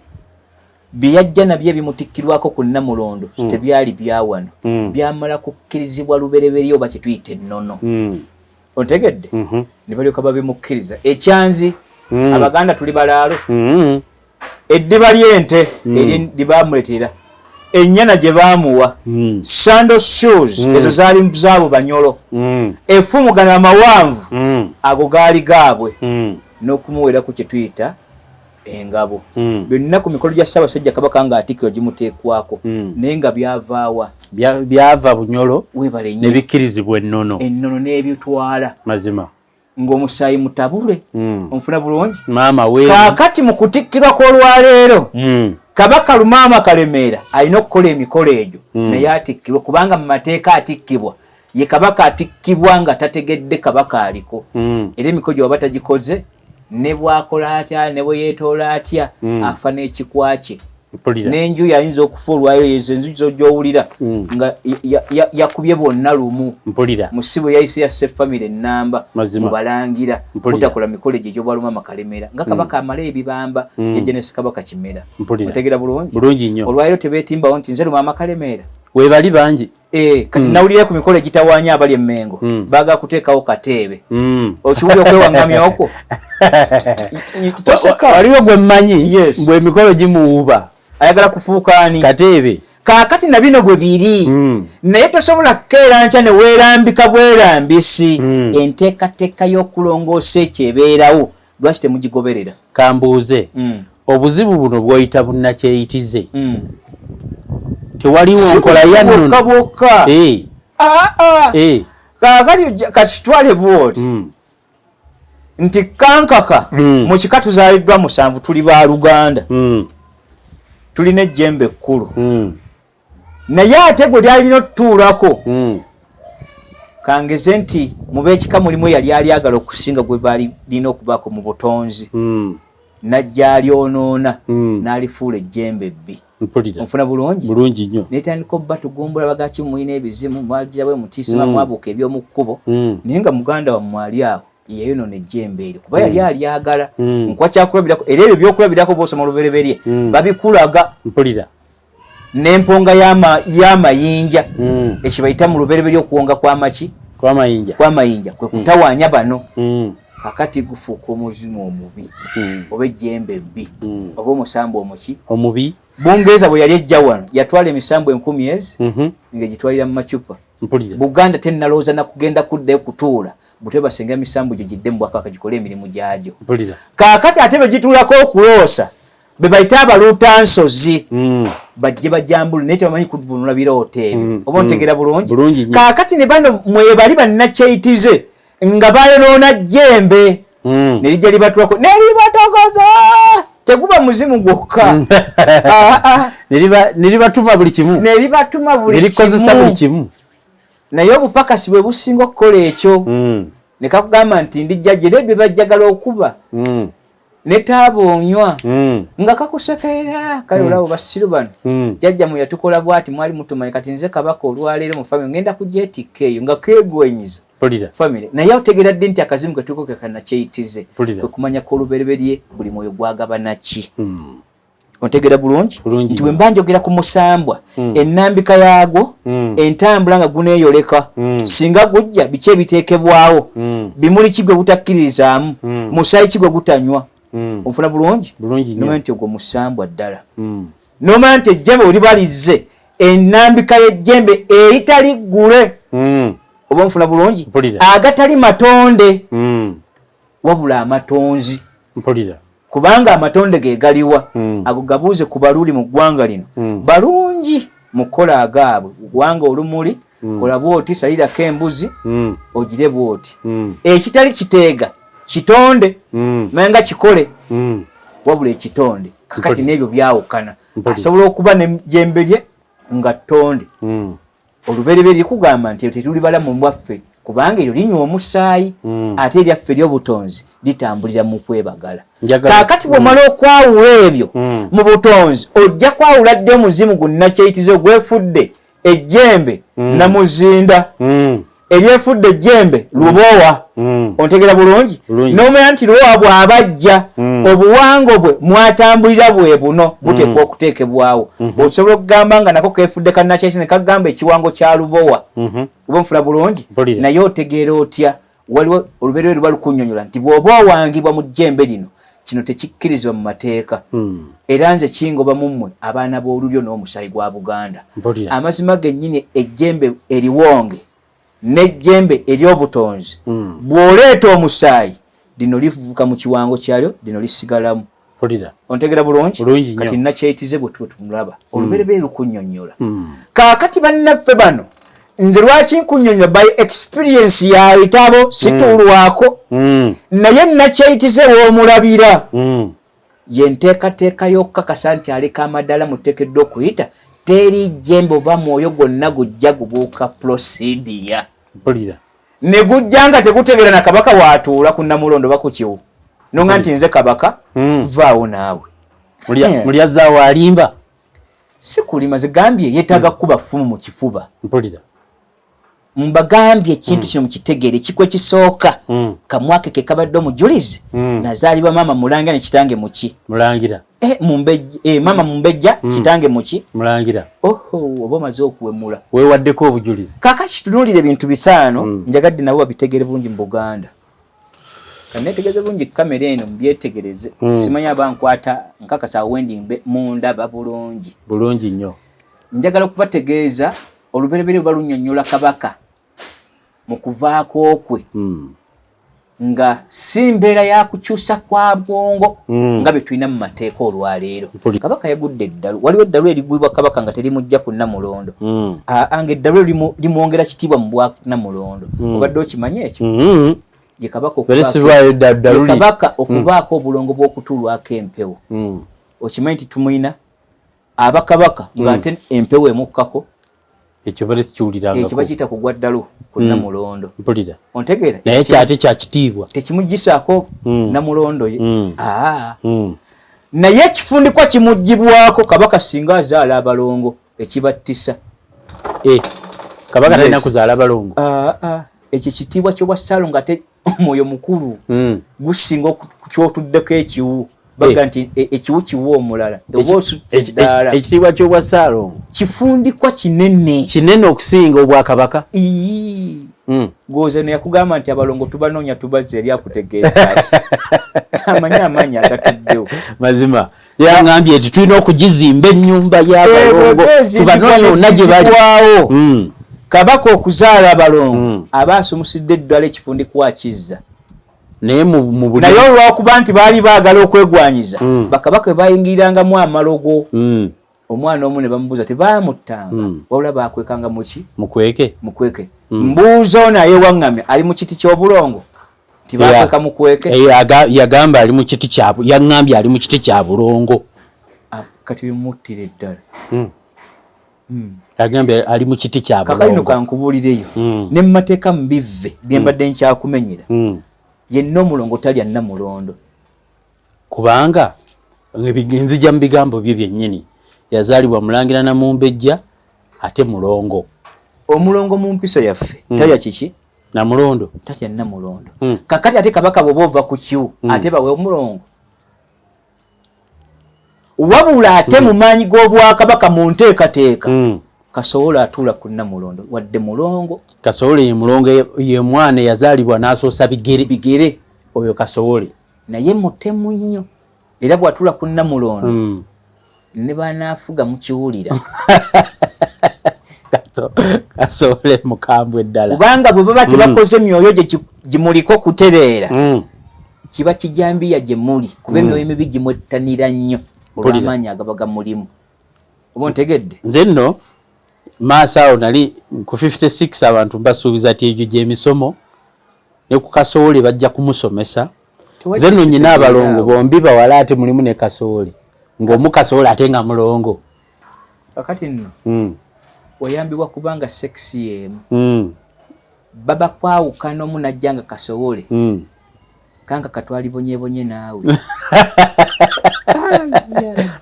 bye yajja nabyo ebimutikkirwako ku Nnamulondo tebyali bya wano. Byamala kukkirizibwa lubereberye oba kye tuyita ennono. Ontegedde? Ne balyoka babimukkiriza. Ekyanzi, Abaganda tuli balaalo. Eddiba ly'ente eri lye baamuleetera, ennyana gye baamuwa, sandal shoes ezo zaali zaabo Banyolo, effumu gano amawanvu ago gaali gaabwe, n'okumuweerako kye tuyita engabo. Byonna ku mikolo gya Ssaabasajja Kabaka ng'atikkirwa gimuteekwako, naye nga byavaawa? Byava Bunyolo. Weebale nnyo. Ne bikkirizibwa ennono. Ennono n'ebitwala. Mazima. Ng'omusaayi mutabule. Onfuna bulungi? Maama we. Kaakati mu kutikkirwa kw'olwaleero, Kabaka Lumaama Kalemeera alina okukola emikolo egyo naye atikkirwe, kubanga mu mateeka atikkibwa ye kabaka atikkibwa nga tategedde kabaka aliko. Era emikolo gye waba tagikoze, ne bw'akola atya ne bwe yeetoola atya, afa n'ekikwa kye. Mpulira. N'enju yayinza okufa olwayo, ezo enju gy'owulira nga yakubye bonna lumu. Mpulira. Musibo yayise yasse famire ennamba Mazima. mu balangira Mpulira. butakola mikolo egyo egy'obwalumama Kalemera nga kabaka amala ebibamba yajja ne Ssekabaka Kimera. Mpulira. Otegera bulungi? Bulungi nnyo. Olwaleero tebeetimbawo nti nze Lumaama Kalemeera. Weebali bangi. Kati nawulira ku mikolo egitawaanya abali e Mmengo, baagala kuteekawo kateebe. Okiwulira okwewaŋŋamya okwo? Toseka. Waliwo gwe mmanyi Yes. bwe emikolo gimuwuba. Ayagala kufuuka ani? Kateebe. Kaakati na bino bwe biri, naye tosobola kukeera nkya ne weerambika bwerambisi. Enteekateeka y'okulongoosa ekyo ebeerawo, lwaki temugigoberera? Kambuuze, obuzibu buno bw'oyita bunnakyeyitize, tewaliwo Si nkola buzibu ya bwokka nnono? bwokka. Ah, ah. Kaakati kakitwale bw'oti nti kankaka mu kika tuzaaliddwa 7, tuli ba luganda, tulina ejjembe ekkulu, naye ate gwe lyalina otutuulako, kangeze nti mu b'ekika mulimu eyali alyagala okusinga gwe balina okubaako mu butonzi, najja alyonoona, n'alifuula ejjembe ebbi. Mpulira. Onfuna bulungi? Bulungi nnyo. Netandika obba tugumbula bagaki, mulina ebizimu, mwagira bwe mutiisima, mwabuuka eby'omu kkubo, naye nga muganda wammwe ali awo yeyonoona ejjembe eryo kuba yali alyagala. Nkuwa kyakulabirako, era ebyo byokulabirako bw'osoma olubereberye babikulaga. Mpulira. N'emponga y'amayinja, ekibayita mu lubereberye okuwonga kw'amaki? Kw'amayinja. Kw'amayinja kwe kutawaanya bano. Kakati gufuuka omuzimu omubi, oba ejjembe ebbi, oba omusambu omuki? Omubi. Bungereza bwe yali ejja wano yatwala emisambu 1000 ezi ng'egitwalira mu macupa. Mpulira. Buganda tennalowooza na kugenda kuddayo kutuula butwe basenga emisambu gyo gidde mu bwakabaka gikole emirimu gyagyo. Mpulira. Kaakati ate be gituulako okuloosa be bayita abaluutansozi, bajje bajambule, naye tebamanyi kuvvuunula birooto ebyo. Oba ontegeera bulungi? Bulungi nnyo. Kaakati ne bano mwebali bannakyeyitize nga bayonoona jjembe, ne lijja libatulako ne libatogoza. Teguba muzimu gwokka. Ah, ah. Ne libatuma buli kimu. Ne libatuma buli Ne likozesa kimu. buli kimu. Naye obupakasi bwe businga okukola ekyo. Ne kakugamba nti ndi jjajja, era ebyo bajjagala okuba. Ne taaba onywa. Nga kakusekerera. Kale olaba basiru bano. Jjajja mwe yatukola bw'ati, mwali mutumanyi, kati nze kabaka olwaleero mu family ngenda kugyetikka eyo nga keegwenyiza. Mpulira. Family. Naye otegeera ddi nti akazimu ke tuliko ke kannakyeyitize? Mpulira. Kwe kumanya kw'olubereberye buli mwoyo gwagabana ki. Ontegeera bulungi? Bulungi Nti bwe nnyo. mba njogera ku musambwa, ennambika yaagwo, entambula nga guneeyoleka, singa gujja biki ebiteekebwawo, bimuli ki gwe butakkiririzaamu, musaayi ki gwe gutanywa. Onfuna bulungi? Bulungi nnyo. Nomanya nti ogwo musambwa ddala. Nomanya nti ejjembe bwe liba lizze, ennambika y'ejjembe eritali ggule. Oba onfuna bulungi? Mpulira. Agatali matonde, wabula amatonzi. Mpulira. Kubanga amatonde ge galiwa, ago gabuuze ku baluli mu ggwanga lino. Balungi mu kukola agaabwe. Ggwanga olumuli, kola bw'oti, salirako embuzi, ogire bw'oti. Ekitali kiteega, kitonde, manya nga kikole, wabula ekitonde. Kakati n'ebyo byawukana. Asobola okuba ne jjembe lye nga ttonde. Olubereberye likugamba nti tetuli balamu bwaffe, kubanga eryo linywa omusaayi, ate eryaffe ery'obutonzi litambulira mu kwebagala. Kaakati bw'omala okwawula ebyo mu butonzi, ojja kwawula ddi omuzimu gunnakyeyitize ogwefudde ejjembe namuzinda, eryefudde ejjembe lubowa. Ontegera bulungi? Bulungi. N'omanya nti lubowa bw'abajja, obuwango bwe mwatambulira bwe buno buteekwa okuteekebwawo. Osobola okugamba nga nako keefudde kannakyeyitize ne kagamba ekiwango kya lubowa. Oba nfuna bulungi? Mpulira. Naye otegeera otya? Waliwo olubereberye luba lukunnyonnyola nti bw'oba owangibwa mu jjembe lino, kino tekikkirizibwa mu mateeka. Era nze kingoba mu mmwe abaana b'olulyo n'omusaayi gwa Buganda. Mpulira. Amazima gennyini ejjembe eriwonge n'ejjembe ery'obutonzi, bw'oleeta omusaayi, lino livuka mu kiwango kyalyo, lino lisigalamu. Mpulira. Ontegera bulungi? Bulungi nnyo. Kati nnakyeyitize bwe tuba tumulaba. Olubereberye lukunnyonnyola. Kaakati bannaffe bano, nze lwaki nkunnyonnyola by experience ya bitabo situulwako, naye nnakyeyitize w'omulabira. Ye nteekateeka y'okukakasa nti aleka amaddaala muteekeddwa okuyita, teri jjembe oba mwoyo gwonna gujja gubuuka procedure. Mpulira. Ne gujja nga tegutegeera na kabaka waatuula ku Namulondo oba ku kiwu. Nonga nti nze kabaka, vaawo naawe. Mulya zaawo alimba. Si kulima, zigambye yeetaaga kukuba ffumu mu kifuba. Mpulira. Mbagambye ekintu kino mukitegeere, ekikwe kisooka. Kamwake ke kabadde omujulizi. Nazaalibwa maama Mulangira ne kitange muki? Mulangira. Maama Mumbejja, kitange muki? Mulangira. Oho, oba omaze okuwemula. Weewaddeko obujulizi. Kaakati kitunuulire ebintu 5, njagadde nabo babitegeere bulungi mu Buganda. Kanneetegereze bulungi kamera eno mubyetegereze. Simanyi aba nkwata nkakasa awo wendi mbe mundaba bulungi. Bulungi nnyo. Njagala okubategeeza olubereberye balunyonnyola kabaka mu kuvaako kwe nga si mbeera ya kukyusa kwa bwongo nga bye tulina mu mateeka olwaleero. Kabaka yagudde eddalu. Waliwo eddalu erigwibwa kabaka nga terimujja ku Nnamulondo. Aa, nga eddalu limwongera kitiibwa mu bwa Nnamulondo. Obadde okimanyi ekyo? Ye kabaka okubaako obulongo bw'okutuulwako empewo. Okimanyi nti tumulina abakabaka ng'ate empewo emukkako? Ekyo bale sikiwulirangako. Ekyo bakiyita kugwa ddalu ku Nnamulondo. Mpulira. Ontegeera? Naye kyate kya kitiibwa. Tekimugisaako Nnamulondo ye. Naye ekifundikwa kimugibwako kabaka singa azaala abalongo ekibattisa. Kabaka talina kuzaala balongo. Ekyo kitiibwa ky'obwa Ssaalongo ate omwoyo mukulu gusinga kyotuddeko ekiwu. Baga nti ekiwu kiwa omulala oba osutte eddaala. Ekitiibwa ky'obwa Ssaalongo kifundikwa kinene. Kinene okusinga obwakabaka. Goza ne yakugamba nti abalongo tubanoonya tubazze eri akutegeeza ki? Amanyi amaanyi agatuddewo. Mazima. Yangambye nti tulina okugizimba ennyumba y'abalongo tubanoonya yonna gye bali. Kabaka okuzaala abalongo aba asumusidde eddala ekifundikwa kizza. Naye naye olw'okuba nti baali baagala okwegwanyiza bakabaka bwe bayingirirangamu amalogo omwana omu ne bamubuuza tebaamuttanga wabula baakwekanga muki? Mukweke. Mukweke. Mbuuza ono ayewaŋŋamya ali mu kiti ky'obulongo nti baakweka mukweke. Yagamba ali mu kiti kya yaŋŋambye ali mu kiti kya bulongo. Kati bimuttira eddala. Agambye ali mu kiti kya bulongo. Kakali no kankubuulireyo ne mu mateeka mu bivve bye mbadde nkyakumenyera yenna omulongo talya Nnamulondo. Kubanga nzija mu bigambo bye byennyini yazaalibwa Mulangira na Mumbejja ate mulongo. Omulongo mu mpisa yaffe talya kiki? Namulondo. Talya Nnamulondo. Kakati ate kabaka bw'oba ova ku kiwu ate bawe omulongo. Wabula ate mu maanyi g'obwakabaka mu nteekateeka Kasowole atuula ku Nnamulondo wadde mulongo. Kasowole ye mulongo ye mwana eyazaalibwa n'asoosa bigere. Bigere. Oyo Kasowole. Naye mutemu nnyo era bw'atuula ku Nnamulondo ne banaafuga mukiwulira. Kasowole mukambwe ddala. Kubanga bwe baba tebakoze myoyo gye gimuliko kutereera kiba kijambiya gye muli kuba emyoyo emibi gimwettanira nnyo olw'amaanyi agaba gamulimu. Oba ontegedde? Nze nno maaso awo nali ku 56 abantu mbasuubiza ti egyo gy'emisomo ne ku Kasowole bajja kumusomesa. Nze nno nnyina abalongo bombi bawala ate mulimu ne Kasowole ng'omu Kasowole ate nga mulongo. Kakati nno oyambibwa kubanga sekisi y'emu. Baba kwawukana omu najja nga Kasowole kanka katwalibonyebonye naawe.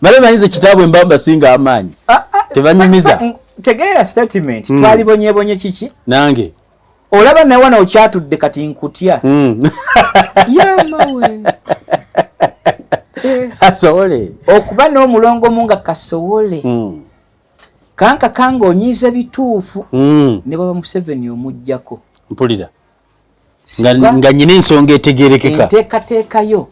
Male manyize kitaabwe mba mbasinga amaanyi. Tebanyumiza. Tegeera statement twalibonyebonye kiki? Nange. Olaba nawe wano okyatudde kati nkutya. Yamawe. Kasowole. Okuba n'omulongo mu nga Kasowole. Kanka kanga onyiize bituufu. Ne baba Museveni omuggyako. Mpulira. Nga nnyina ensonga etegeerekeka. Enteekateeka yo.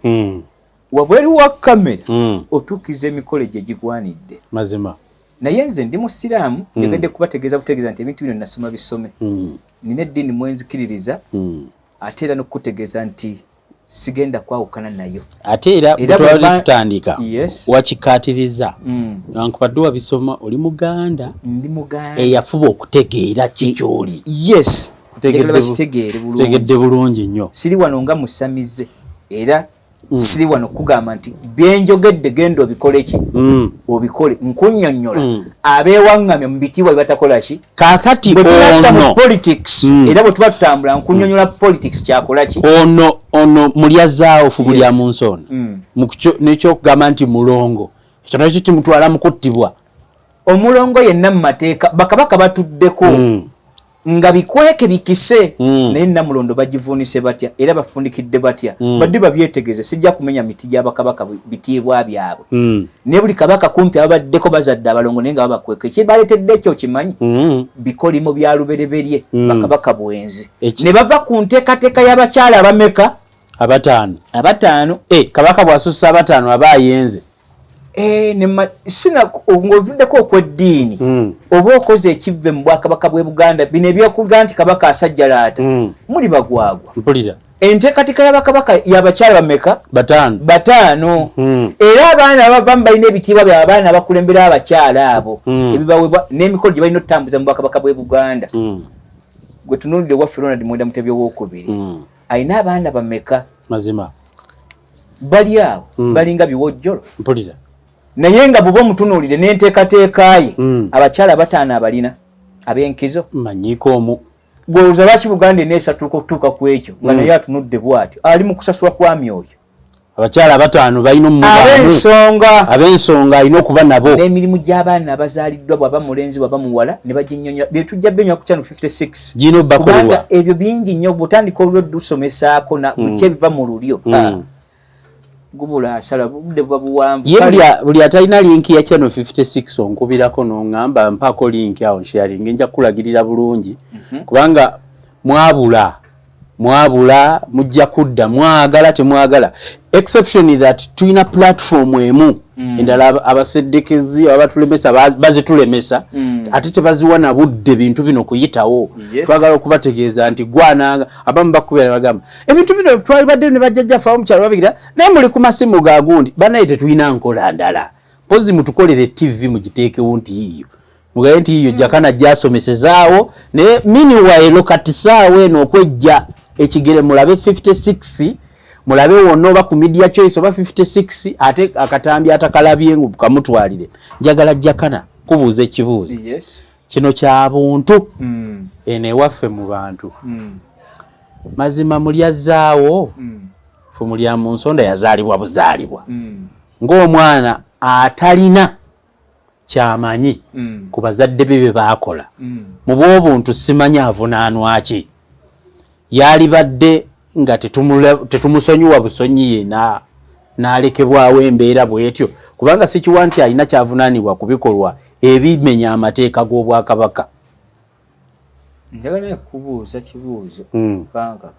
Wabweru wa kamera otuukiriza emikolo gye gigwanidde. Mazima. Naye nze ndi musiraamu njagadde kubategeeza butegeeza nti ebintu bino nasoma bisome. Nina eddiini mwe nzikiririza ate era n'okukutegeeza nti sigenda kwawukana nayo. Ate era bwe tutandika wakikkaatiriza nankubadde wabisoma oli Muganda. Ndi Muganda. Eyafuba okutegeera ki ky'oli. Yes. Njagala bakitegeere bulungi. Tegedde bulungi nnyo. Siri wano nga musamize era siri wano kugamba nti byenjogedde genda obikole ki obikole nkunnyonnyola abeewaŋŋamya mu bitiibwa bye batakola ki. Kaakati Bwe tunatta mu ono politics era bwe tuba tutambula nkunnyonnyola politics kyakola ki. Ono ono mulyazaawo fubu lya mu nsi ono n'ekyokugamba nti mulongo ekyo nakyo kimutwala mu kuttibwa. Omulongo yenna mu mateeka bakabaka batuddeko nga bikweke bikise naye Nnamulondo bagivuunise batya era bafundikidde batya badde babyetegeeze. Sijja kumenya miti gy'abakabaka bitiibwa byabwe naye buli kabaka kumpi ababaddeko bazadde abalongo naye nga babakweka. Ekibaleetedde ekyo okimanyi bikolimo bya lubereberye bakabaka bwenzi ne bava ku nteekateeka y'abakyala abameka abataano. Abataano. Kabaka bw'asussa abataano aba ayenze. Eh, sina ng'ovuddeko okw'eddiini oba okoze ekivve mu bwakabaka bw'e Buganda, bino ebyokuga nti kabaka asajjalaata muli bagwagwa. Mpulira. Enteekateeka y'abakabaka y'abakyala bameka? Bataano. Bataano. Era abaana abavamu balina ebitiibwa bya abaana abakulembera abakyala abo, ebibawebwa n'emikolo gye balina okutambuza mu bwakabaka bw'e Buganda. Gwe tunuulidde owaffe Ronald Mwenda Mutebi Owookubiri, alina abaana bameka? Mazima. Bali awo, balinga biwojjolo. Mpulira. Naye nga bw'oba omutunuulire n'enteekateeka ye, abakyala bataano abalina ab'enkizo. Manyiiko omu. Gwolowooza lwaki Buganda eneesatuuka okutuuka ku ekyo nga naye atunudde bw'atyo ali mu kusasulwa kwa myoyo? Abakyala bataano balina omubaamu. Ab'ensonga. Ab'ensonga alina okuba nabo. N'emirimu gy'abaana abazaaliddwa, bw'aba mulenzi bw'aba muwala, ne baginnyonnyola. Bye tujja byonya ku channel 56. Gino bakolebwa. Kubanga ebyo bingi nnyo bw'otandika olulyo dusomesaako na biki ebiva mu lulyo. Gubula asala budde buba buwanvu. Ye buli atalina linki ya channel 56 onkubirako n'oŋŋamba mpaako linki awo nsharinge, nja kukulagirira bulungi. Kubanga mwabula mujja kudda mwagala temwagala, exception that tulina platform emu, endala abaseddekezi abatulemesa bazitulemesa, ate tebaziwa na budde bintu bino kuyitawo. Twagala okubategeeza nti gwananga abamu bakubira ne bagamba ebintu bino twalibadde ne bajjajjaffe abamu kyalo babigira, naye muli ku masimu ga gundi. Bannaye tetulina nkola ndala, mpozi mutukolere TV mugiteekewo nti yiiyo, mugaye nti yiiyo Jakana gyasomesezaawo. Naye meanwhile kati saawa eno okwejja ekigere mulabe 56, mulabe wonna oba ku Media Choice oba 56, ate akatambi atakalabye ngu kamutwalire. Njagala Jakana kubuuza ekibuuzo. Kino kya buntu. Eno ewaffe mu bantu. Mazima mulyazzaawo, ffe mulya mu nsonda yazaalibwa buzaalibwa. Ng'omwana atalina kyamanyi ku bazadde be bye baakola. Mu bw'obuntu simanyi avunaanwa ki. Yalibadde nga tetumusonyiwa busonyi ye n'alekebwawo embeera bw'etyo, kubanga sikiwa nti alina kyavunaanibwa ku bikolwa ebimenya amateeka g'obwakabaka. Njagala kubuuza kibuuzo. Kankaka.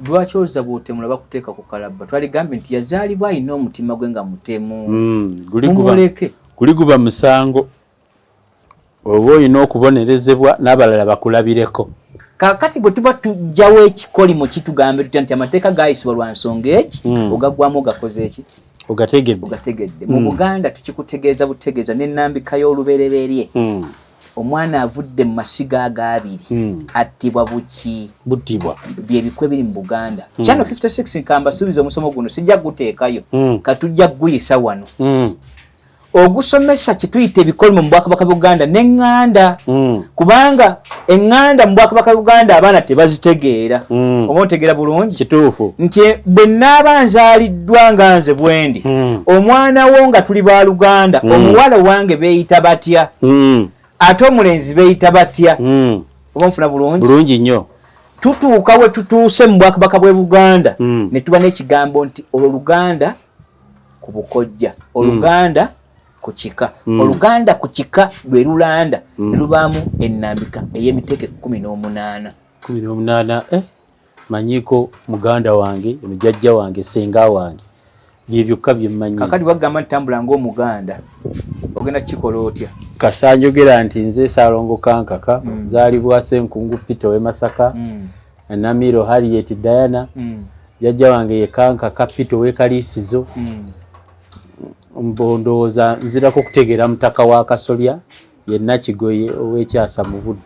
Lwaki ozza bw'otemula bakuteeka ku kalabba? Twaligambye nti yazaalibwa alina omutima gwe nga mutemu. Mumuleke. Guli guba musango oba olina okubonerezebwa n'abalala bakulabireko. Kaakati bwe tuba tujjawo ekikolimo kitugambe tutya nti amateeka gaayisibwa lwa nsonga eki, ogaggwamu ogakoze eki? Ogategedde. Ogategedde. Mu Buganda tukikutegeeza butegeeza n'ennambika y'olubereberye. Omwana avudde mu masiga ag'abiri attibwa buki? Buttibwa. Byebikwe biri mu Buganda. Channel 56 nkamba suubiza omusomo guno sijja guteekayo. Katujja guyisa wano. Ogusomesa kyetuyita ebikolimo mu bwakabaka Buganda n'eŋŋanda. Kubanga eŋŋanda mu bwakabaka Buganda abaana tebazitegeera. Oba otegeera bulungi? Kituufu. Nti bwe nnaaba nzaaliddwa nga nze bwendi, omwana wo nga tuli baluganda, omuwala wange beeyita batya? Ate omulenzi beeyita batya? Oba nfuna bulungi? Bulungi nnyo. Tutuuka we tutuuse mu bwakabaka bw'e Buganda, ne tuba n'ekigambo nti olwo Luganda ku bukojja, oluganda ku kika, oluganda ku kika lwe lulanda, ne lubaamu ennambika ey'emiteeko 18. 18, manyiiko muganda wange, mujjajja wange, ssenga wange, bye byokka bye mmanyi. Kakati bagamba nti tambula ng'omuganda, ogenda kukikola otya? Kasanjogera nti nze Ssalongo Kankaka, nzaalibwa Ssenkungu Peter ow'e Masaka, Namiro Harriet Diana, jjajja wange ye Kankaka Peter ow'e Kaliisizo. Ndowooza nzirako okutegeera mutaka wa Kasolya yenna Kigoye ow'ekyasa mu Buddu.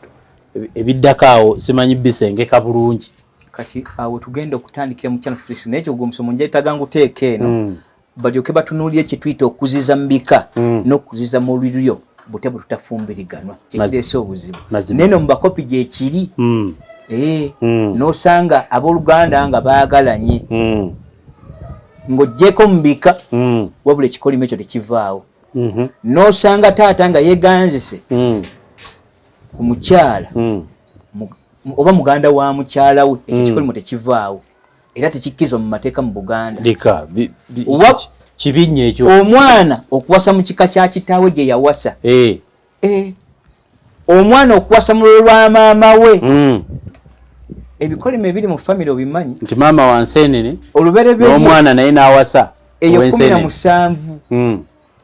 Ebiddako awo simanyi bisengeka bulungi. Kati awo tugenda okutandikira mu channel 56, naye ekyo gwe omusomo njeetaaga nguteeka eno, balyoke batunuulire kye tuyita okuziza mu bika n'okuziza mu lulyo butya bwe tutafumbiriganwa, kyekireese obuzibu. Naye no mu bakopi gyekiri, n'osanga abooluganda nga baagalanye ng'oggyeko mu bika, wabula ekikolimo ekyo tekivaawo. N'osanga taata nga yeeganzise ku mukyala oba muganda wa mukyala we, ekyo kikolimo tekivaawo era tekikkirizibwa mu mateeka mu Buganda. Kibi nnyo ekyo. Omwana okuwasa mu kika kya kitaawe gye yawasa, omwana okuwasa mu lulwo lwa maama we, ebikolimo ebiri mu famire obimanyi. Nti maama wa Nseenene olubereberye n'omwana naye n'awasa. Eyo 17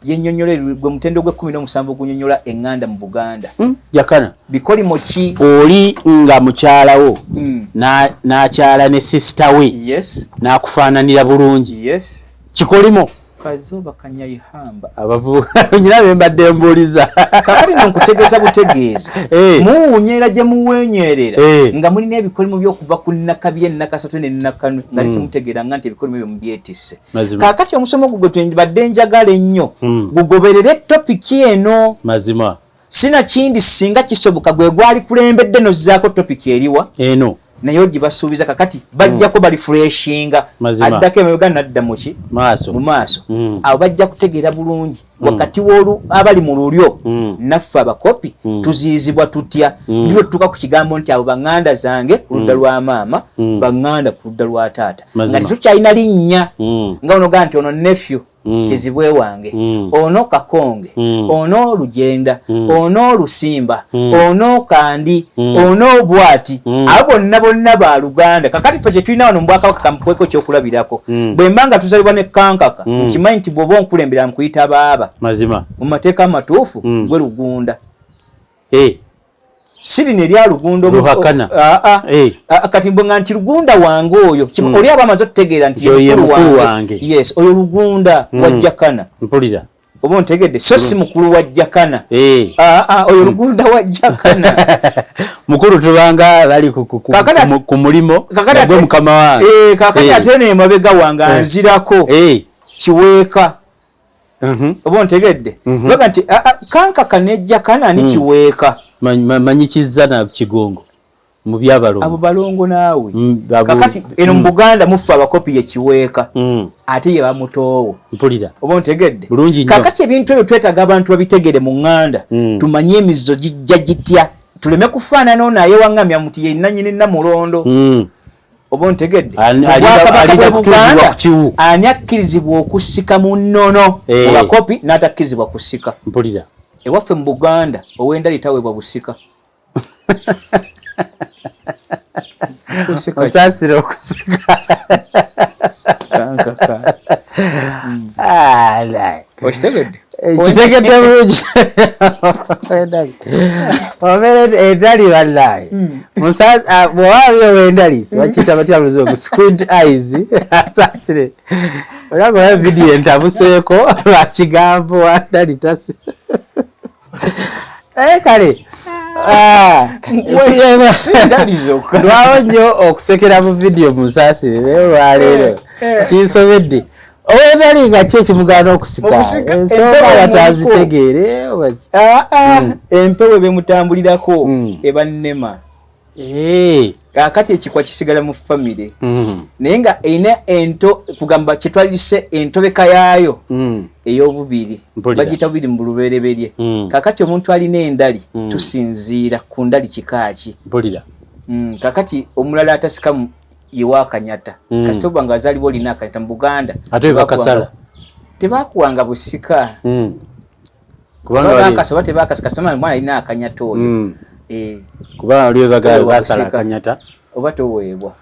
yennyonnyola gwe mutendo gwe 17 ogunyonnyola eŋŋanda mu Buganda. Jakana, bikolimo ki? Oli nga mukyalawo n'akyala ne sisita we, yes, n'akufaananira bulungi, yes, kikolimo Kazooba Kanyaihamba. Abavubuka nyina be mbadde mbuuliza. Kakati nno nkutegeeza butegeeza, muwunyera gye muweenyerera nga mulina ebikolimo by'okuva ku nnakabye, nnakasatu ne nnakanwe, nga temutegeera nga nti ebikolimo ebyo mubyetisse. Kakati omusomo ogwo gwe mbadde njagala ennyo gugoberere topiki eno. Mazima. Sinakindi singa kisoboka gwe gwali kulembedde nozzaako topiki eriwa eno, naye ogibasuubiza. Kakati bajjako bali freshinga, addako emabega nadda muki mu maaso. Abo bajja kutegeera bulungi wakati w'olu abali mu lulyo naffe abakopi tuziizibwa tutya. Ndiro tutuuka ku kigambo nti abo baŋŋanda zange ku ludda lwa maama, baŋŋanda ku ludda lwa taata, nga tetukyalina linnya nga ono gaa nti ono nephew Kizibwe wange, ono Kakonge, ono Lugenda, ono Lusimba, ono Kandi, ono Bwati. Abo bonna bonna ba Luganda. Kakati ffe kye tulina wano mu Bwakabaka, kamukweko ekyokulabirako. Bwe mba nga tuzalibwa ne Kankaka, nkimanyi nti bw'oba onkulembera nkuyita baaba. Mazima. Mu mateeka amatuufu gwe Lugunda. Sirina erya Lugunda. Luhakana. Kati mbwe nti Lugunda wange oyo, oli aba amaze okutegeera nti ye mukulu wange. Yes, oyo Lugunda wa Jakana. Mpulira. Oba ontegedde, so si mukulu wa Jakana. Oyo Lugunda wa Jakana. Mukulu tubanga bali ku mulimo gwe mukama wange. Kakati ate eno emabega wange anzirako Kiweeka. Oba ontegedde, baga nti Kankaka ne Jakana ni Kiweeka. Manyikiza na Kigongo mu byabalongo. Abo balongo naawe. Kakati eno mu Buganda mufe abakopi ye Kiweeka, ate ye bamutoowo. Mpulira. Oba ontegedde. Bulungi nnyo. Kakati ebintu ebyo twetaaga abantu babitegere mu ŋŋanda, tumanye emizizo gijja gitya, tuleme kufaanana ono ayewaŋŋamya muti ye nannyini Namulondo. Oba ontegedde. Obwakabaka bw'e Buganda ani akkirizibwa okusika mu nnono mu bakopi n'atakkirizibwa kusika? Mpulira. Ewaffe mu Buganda ow'endali taweebwa busika. Osaasira okusika. Okitegedde? Kitegedde bulungi. Obeera endali bannaaye. Bw'oba waliyo ow'endali, bakiyita batya Luzungu? Squint eyes. Asaasire. Olaba olaba vidiyo entabuseeko lwa kigambo wandali tasi. Kale. Lwawo nnyo okusekera mu vidiyo, musaasire, naye olwaleero kinsobedde. Ow'endali nga ki ekimugaana okusika? Ensonga batazitegeere. Empewo ebemutambulirako eba nnema. Kakati ekikwa kisigala mu famire, naye nga erina ento kugamba kyetwalise entobeka yaayo ey'obubiri, bagiyita bubiri mu lubereberye. Kakati omuntu alina endali, tusinziira ku ndali kika ki. Kakati omulala atasika ye wakanyata, kasita oba nga azaalibwa olina akanyata mu Buganda. Ate bakasala tebakuwanga busika, bakasa oba tebakasika, soma mwana alina akanyata oyo. Kubanga waliwo basala akanyata oba toweebwa.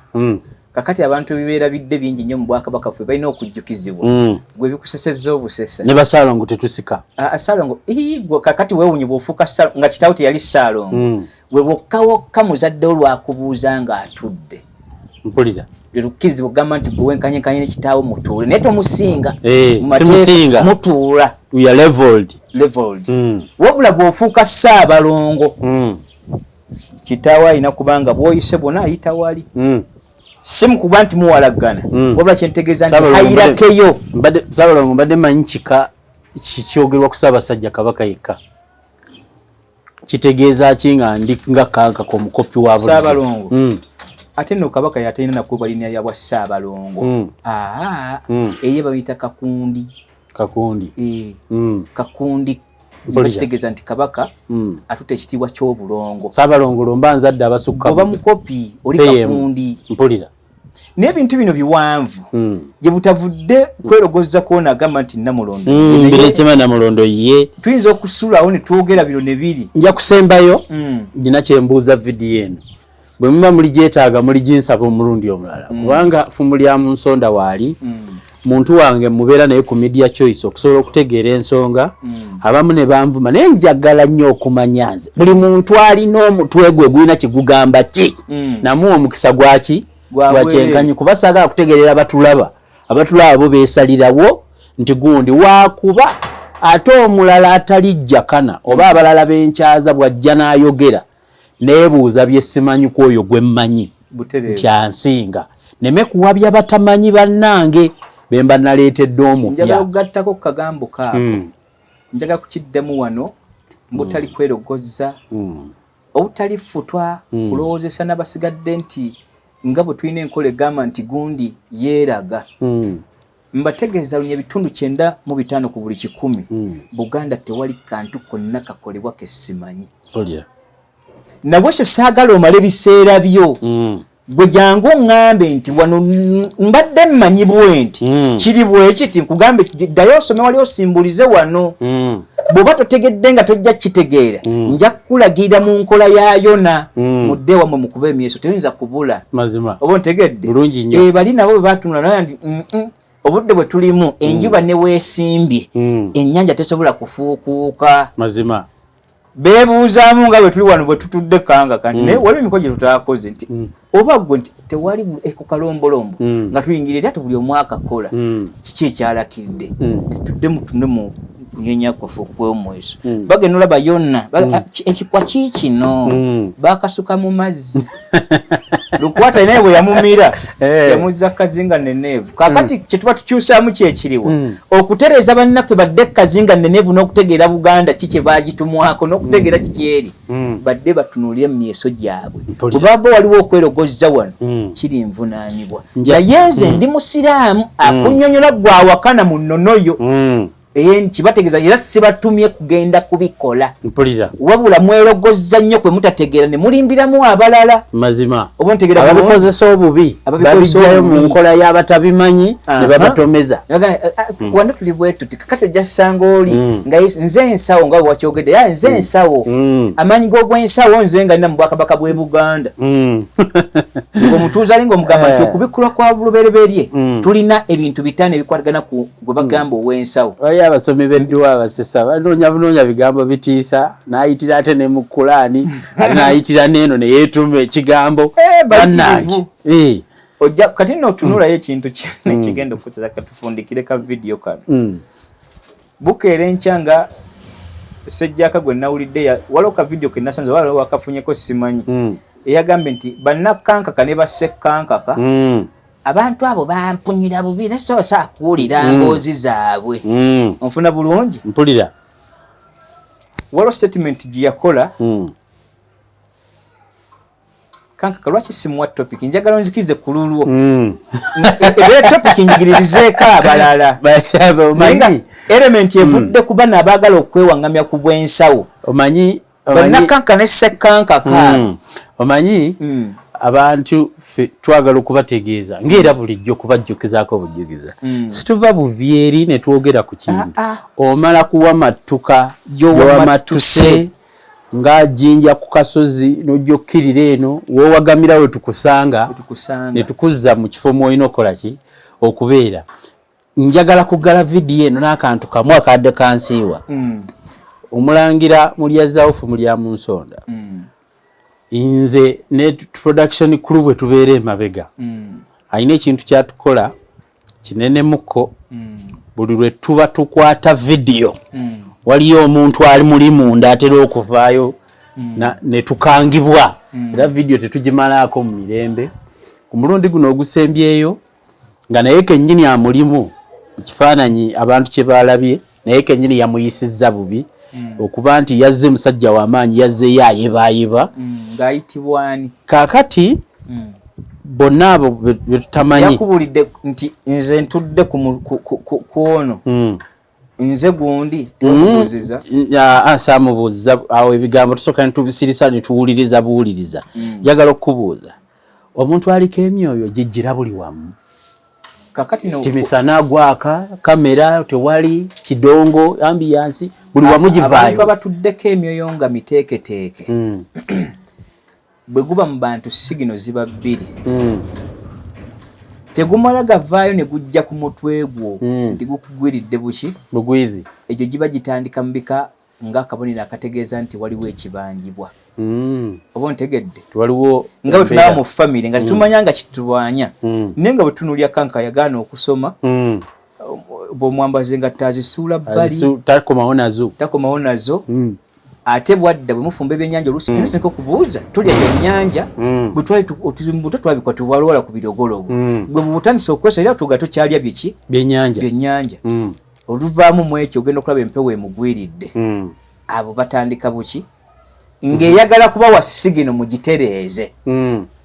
Kakati abantu ebibeera bidde bingi nnyo mu Bwakabaka ffe balina okujjukizibwa, gwe bikusesezza obusesa. Ne basaalongo tetusika. Saalongo kakati weewunye bw'ofuuka nga kitaawo teyali saalongo, gwe wokka wokka muzadde wo lwakubuuza ng'atudde. Mpulira. Lukkirizibwa okugamba nti gwe wenkanyenkanye ne kitaawo mutuule, naye tomusinga. Simusinga. Mutuula. We are leveled. Leveled. Wabula bw'ofuuka Ssaabalongo, kitaawo alina kubanga bw'oyise bwonna ayita wali. Si mukuba nti muwalagana, wabula kyentegeeza nti hayirakeyo. Ssaabalongo mbadde mmanyi kika kikyogerwa ku Ssaabasajja Kabaka yekka. Kitegeeza ki nga ndi nga Kankaka omukopi wa bulijjo? Ssaabalongo. Ate nno Kabaka yatalina nakuweebwa linnya lya bwa Ssaabalongo. Eye bayita Kakundi. Kakundi. Kakundi. Kitegeeza nti Kabaka atutte ekitiibwa ky'obulongo. Ssaabalongo lwomba nzadde abasukka. Oba mukopi oli Kakundi. Mpulira. N'ebintu bino biwanvu gye butavudde kwerogozza kwona agamba nti Namulondo. Mbireetema Namulondo ye. Tuyinza okusulawo ne twogera bino ne biri. Nja kusembayo nina kye mbuuza vidiyo eno. Bwe muba muligyetaaga muliginsaba omulundi omulala, kubanga ffumu lya mu nsonda waali. Muntu wange mubeera naye ku Media Choice okusobola okutegeera ensonga. Abamu ne banvuma, naye njagala nnyo okumanya nze buli muntu alina omutwe gwe gulina kigugamba ki. Namuwa omukisa gwaki? Gwakyenkanyi, kuba saagala kutegeerera batulaba. Abatulaba bo beesalirawo nti gundi wakuba, ate omulala atalijja kana oba abalala benkyaza bw'ajja n'ayogera neebuuza bye simanyi ku oyo gwe mmanyi nti ansinga, neme kuwabya batamanyi bannange bemba naleetedde omupya. Njagala okugattako ku kagambo kaako. Njagala kukiddemu wano mbutali kwerogozza, obutali futwa, kulowoozesa n'abasigadde nti nga bwe tulina enkola egamba nti gundi yeeraga. Mbategeeza lunya 95% ku buli 100, Buganda tewali kantu konna kakolebwa kesimanyi. Nabwekyo saagala omale biseera byo. Gwe jangu oŋŋambe nti wano mbadde mmanyi bwe nti kiri bwe kiti, nkugambe ddayo osome wali osimbulize wano. Bw'oba totegedde nga tojja kukitegeera, nja kukulagirira mu nkola ya yona. Mudde wammwe mukuba emyeso, teyinza kubula. Mazima. Oba ontegedde? Bulungi nnyo. Bali nabo bwe batunula naye nti obudde bwe tulimu, enjuba ne weesimbye, ennyanja tesobola kufuukuuka. Mazima. Beebuuzaamu nga bwe tuli wano bwe tutudde kanga kanti, naye waliwo emikolo gye tutaakoze nti oba gwe nti tewali ku kalombolombo nga tuyingira era buli omwaka kola kiki ekyalakiridde, tetuddemu tune mu kunyenya kwaffe okw'omweso. Bagenda olaba yonna ekikwa kiikino bakasuka mu mazzi. Lukwata naye bwe yamumira yamuzza kazinga neneevu. Kakati kyetuba tukyusaamu kyekiriwo okutereeza bannaffe badde kazinga neneevu n'okutegeera Buganda ki kye baagitumwako n'okutegeera kiki eri, badde batunuulire mu myeso gyabwe. Bwe baba waliwo okwerogozza wano kiri nvunaanibwa, naye nze ndi musiraamu akunnyonnyola gwe awakana mu nnonoyo nkibategeeza, era sibatumye kugenda kubikola. Mpulira. Wabula mwerogozza nnyo kwe mutategeera ne mulimbiramu abalala. Mazima. Oba ntegeera? Ababikozesa obubi Ababikozesa babijjayo mu obubi. nkola y'abatabimanyi ne babatomeza. Wano tuli bwe tuti, kakati ojja ssanga oli nga nze ensawo nga bwe wakyogedde, ya nze ensawo, amaanyi g'ogw'ensawo nze nga nina mu bwakabaka bw'e Buganda, ng'omutuuze ali ng'omugamba nti okubikkulwa kwa lubereberye tulina ebintu 5 ebikwatagana ku gwe bagamba ow'ensawo. Waliyo abasomi b'edduwa abasesa, banoonya bunoonya bigambo bitiisa, n'ayitira ate ne mu Kulaani, ate n'ayitira n'eno ne yeetuuma ekigambo. Bayitirivu. Bannange. Ojja kati nno otunulayo ekintu kino ekigenda okukuza, katufundikire ka vidiyo kano. Bukeera enkya nga Sejjaka gwe nawulidde waliwo ka vidiyo ke nasanze, waliwo wakafunyeko simanyi, eyagambye nti bannakkankaka ne bassekkankaka abantu abo bampunyira bubi, nesoosa kuwulira mboozi zaabwe. Onfuna bulungi? Mpulira. Waliwo statement gye yakola. Kankaka lwaki simuwa topic? Njagala onzikirize ku lulwo. Ebeera topic njigiririzeeko abalala. Naye nga Omanyi element evudde ku bano abaagala okwewaŋŋamya ku bw'ensawo, Omanyi bannakkanka ne ssekkankaka. Omanyi abantu ffe twagala okubategeeza ng'era bulijjo kubajjukizaako obujjukiza. Situva buvi eri ne twogera ku kintu. Ah, ah. Omala kuwamattuka Gy'owamatuse. gy'owamatuse nga jjinja ku kasozi n'ojja okkirira eno w'owagamira we tukusanga tukusanga ne tukuzza mu kifo mw'olina okukola ki okubeera. Njagala kuggala vidiyo eno n'akantu kamu akadde kansiiwa. Omulangira Mulyazawufu mulya mu nsonda, nze ne production crew bwe tubeera emabega, alina ekintu kyatukola kinenemukko. Buli lwe tuba tukwata vidiyo, waliyo omuntu ali muli munda atera okuvaayo ne tukangibwa, era vidiyo tetugimalaako mu mirembe. Ku mulundi guno ogusembyeyo nga naye kennyini amulimu ekifaananyi abantu kye baalabye, naye kennyini yamuyisizza bubi okuba nti yazze musajja w'amaanyi, yazzeeyo ayebaayeba. Ng'ayitibwani? Kaakati bonna abo be tutamanyi. Yakubulidde nti nze ntudde ku ono, nze gundi? Tewamubuuziza? Saamubuuziza. Awo ebigambo tusooka netubisirisa netuwuliriza buwuliriza. Njagala okukubuuza, omuntu aliko emyoyo gijjira buli wamu? Kakati no ti misana gwaka, kamera tewali, kidongo, ambiance buli wamu abantu givaayo. Abatuddeko emyoyo nga miteeketeeke, bwe guba mu bantu sigino ziba bbiri. Tegumala gavaayo ne gujja ku mutwe gwo nti gukugwiridde buki? Bugwizi. Egyo giba gitandika mu bika ng'akabonero akategeeza nti waliwo ekibanjibwa. Oba ontegedde? Waliwo Nga bwe tunaba mu famire nga tetumanya nga kitulwanya, naye nga bwe tunuulira kanka yagaana okusoma, bw'omwambaza engatto azisuula bbali, takomawo nazo, takomawo nazo. Ate bwadda bwe mufumba ebyennyanja oluusi tandika okubuuza, tulya byennyanja? Bwe twali buto twabikwa tubalwala ku birogologo. Gwe bw'otandise okwesa era tuga tokyalya biki? Byennyanja. Byennyanja. Oluvaamu mu ekyo ogenda okulaba empewo emugwiridde. Abo batandika buki ng'eyagala kubawa sigino mugitereeze.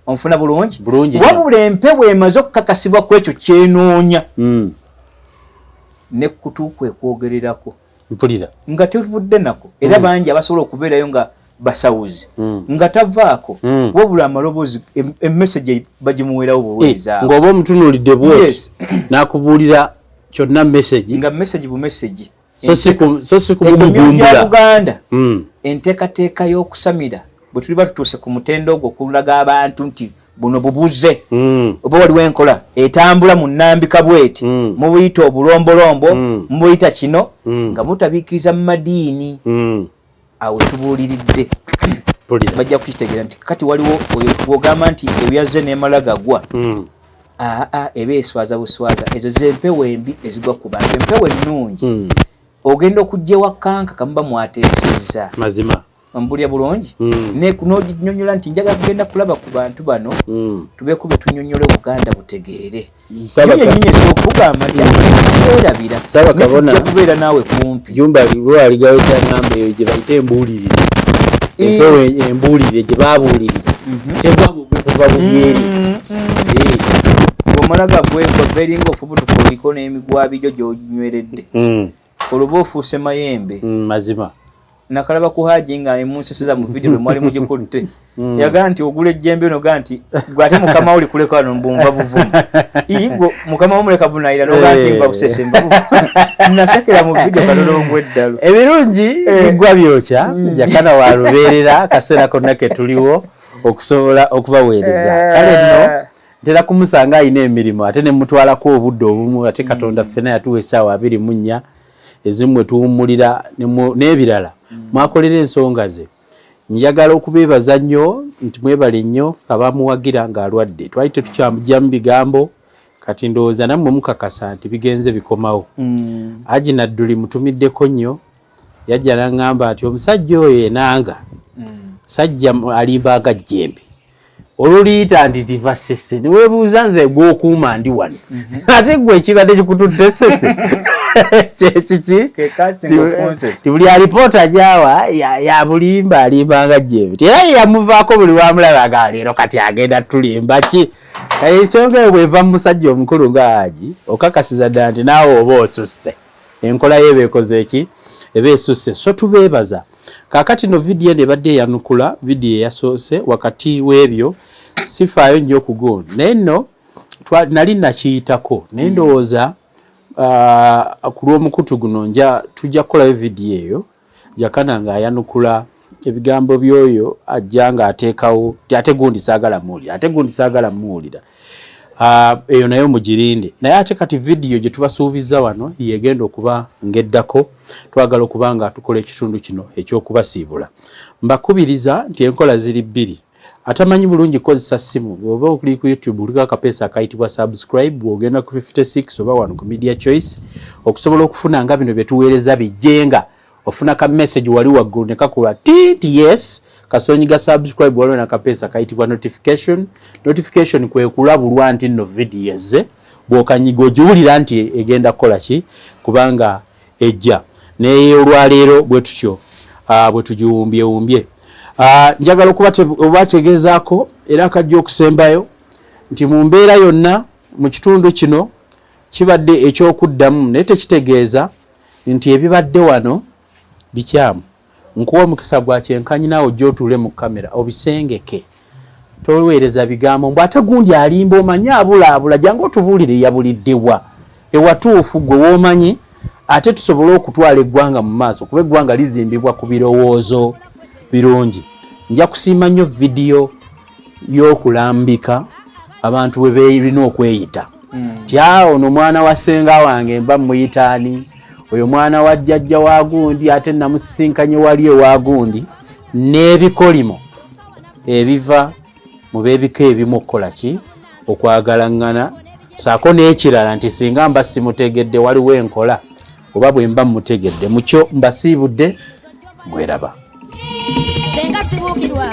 Onfuna bulungi? Bulungi. Wabula empewo emaze okukakasibwa ku ekyo kyenoonya, ne kutu kwe kwogererako. Mpulira. Nga tevudde nako. Era bangi abasobola okubeerayo nga basawuzi nga tavaako, wabula amaloboozi, emessage bagimuweerawo buweereza. Ng'oba omutunuulidde bwoti n'akubuulira kyonna message. Nga message bu message. So si Emyoyo gya kumugumbula. Buganda, enteekateeka y'okusamira bwe tuliba tutuuse ku mutendo ogwo okulaga abantu nti buno bubuze, oba waliwo enkola etambula mu nnambika bweti, mubuyita obulombolombo, mubuyita kino, nga mutabiikiriza mu madiini, awo tubuuliridde. Bajja kukitegeera nti kati waliwo oyo gw'ogamba nti ebyazze n'emala gagwa. Aa, eba eswaza buswaza. Ezo zempewo embi ezigwa ku bantu. Empewo ennungi, ogenda okujja ewa kanka kamuba mwateesezza. Mazima. Ombulya bulungi? N'oginyonnyola nti njagala kugenda kulaba ku bantu bano, tubeeko bye tunyonnyola Obuganda butegeere. Yo yennyini esobola okukugamba nti werabira, Ssaabakabona. tujja kubeera naawe kumpi. Jumba lwaligawo kyangamba eyo gye bayita embuulirire, empewo embuulirire gye babuulirira tegwa bubi kuva bubyeri. Bw'omala gagwegwa eringa ofubutuka oliko n'emigwabi gyo gy'onyweredde, olwo ofuuse mayembe. Mazima. Nakalaba ku Haji nga emunseseza mu video lwe mwali mugikutte, yagaa nti ogula ejjembe nogaa nti gwe ate mukama wo likuleka wano mbumva buvumu. Ii, gwe mukama wo muleka bunayira nogaa nti nva busese nva buvumu. Nasekera mu video kalolongo eddalo. Ebirungi biggwa byokya. Jakana wa lubeerera akaseera konna ke tuliwo okusobola okubaweereza. Kale nno ntera kumusanga alina emirimu ate ne mutwalako obudde obumu, ate Katonda ffena yatuwa essaawa 24 ezimu we tuwummulira n'ebirala mwakolera ensonga ze. Njagala okubeebaza nnyo nti mwebale nnyo abamuwagira ng'alwadde. Twali tetukyamugyamu bigambo, kati ndowooza nammwe mukakasa nti bigenze bikomawo. Haji Nadduli mutumiddeko nnyo, yajja n'aŋŋamba nti omusajja oyo enanga sajja alimba nga jjembe oluliyita nti tiva Ssese, neweebuuza nze gw'okuuma ndi wano, ate gwe ekibadde kikututte Ssese kyekiki? Ke kasinga okunsesa. Ti buli alipoota gyawa ya bulimba, alimba nga jjembe. Ti era ye yamuvaako buli wamulaba nga leero kati agenda tulimba ki. Kale ensonga eyo bw'eva mu musajja omukulu nga Haji, okakasiza ddala nti naawe oba osusse, enkola ye eba ekoze eki, eba esusse. So tubeebaza. Kaakati no vidiyo eno ebadde eyanukula vidiyo eyasoose. Wakati w'ebyo sifaayo nnyo okugonda, naye nno nali nakiyitako, naye ndowooza ku lw'omukutu guno tujja kukolayo vidiyo eyo Jakana ng'ayanukula ebigambo by'oyo ajja ng'ateekawo ti ate gundi saagala muwulira, ate gundi saagala muwulira. Eyo nayo mugirinde. Naye ate kati vidiyo gye tubasuubiza wano yegenda okuba ng'eddako. Twagala okuba nga tukola ekitundu kino eky'okubasiibula. Mbakubiriza nti enkola ziri bbiri. Atamanyi bulungi kukozesa ssimu, bw'oba oli ku YouTube kuliko akapeesa akayitibwa subscribe, bw'ogenda ku 56 oba wano ku Media Choice okusobola okufuna nga bino bye tuweereza bijjenga ofuna ka message wali waggulu ne kakula ti nti yes kasonyiga subscribe. Waliwo nakapeesa kayitibwa notification. Notification kwe kulabulwa nti nno vidiyo ezze, bw'okanyiga ogiwulira nti egenda kukola ki kubanga ejja. Naye olwaleero bwe tutyo bwe tugiwumbyewumbye. Njagala okubategeezaako era akajja okusembayo nti mu mbeera yonna mu kitundu kino kibadde ekyokuddamu, naye tekitegeeza nti ebibadde wano bikyamu. Nkuwa omukisa gwa kyenkanyi naawe ojja otuule mu kamera obisengeke, toweereza bigambo mbu ate gundi alimba, omanyi abulaabula. Jangu otubuulire yabuliddewa ewatuufu gwe w'omanyi, ate tusobole okutwala eggwanga mu maaso, kuba eggwanga lizimbibwa ku birowoozo birungi. Nja kusiima nnyo vidiyo y'okulambika abantu bwe beerina okweyita. Tya ono mwana wa ssenga wange mba muyitaani, oyo mwana wa jjajja wa gundi, ate namusisinkanye wali ewa gundi, n'ebikolimo ebiva mu b'ebika ebimu okukola ki, okwagalaŋŋana, saako n'ekirala nti singa mba simutegedde waliwo enkola, oba bwe mba mmutegedde mukyo mbasiibudde mweraba. Senga sibuukirwa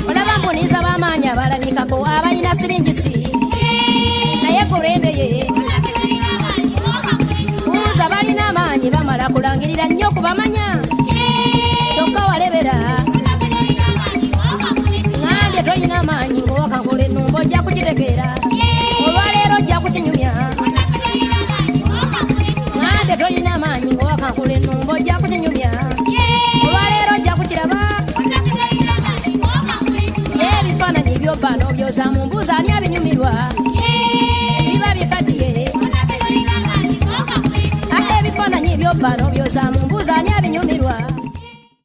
olaba mbuniza b'amaanyi abalabikako abalina siringisi naye kulembeye buuza balina amaanyi bamala kulangirira nnyo kubamanya kyokka walebera ŋambye tolina amaanyi ng'owakankula ennumba ojja kukitegeera olwaleero ojja kukinyumya ŋambye tolina amaanyi ng'owakankula ennumba ojja kukinyumya olwaleero ojja kukiraba ye ebifaananyi byobba n'obyoza mu mbuuza ani abinyumirwa.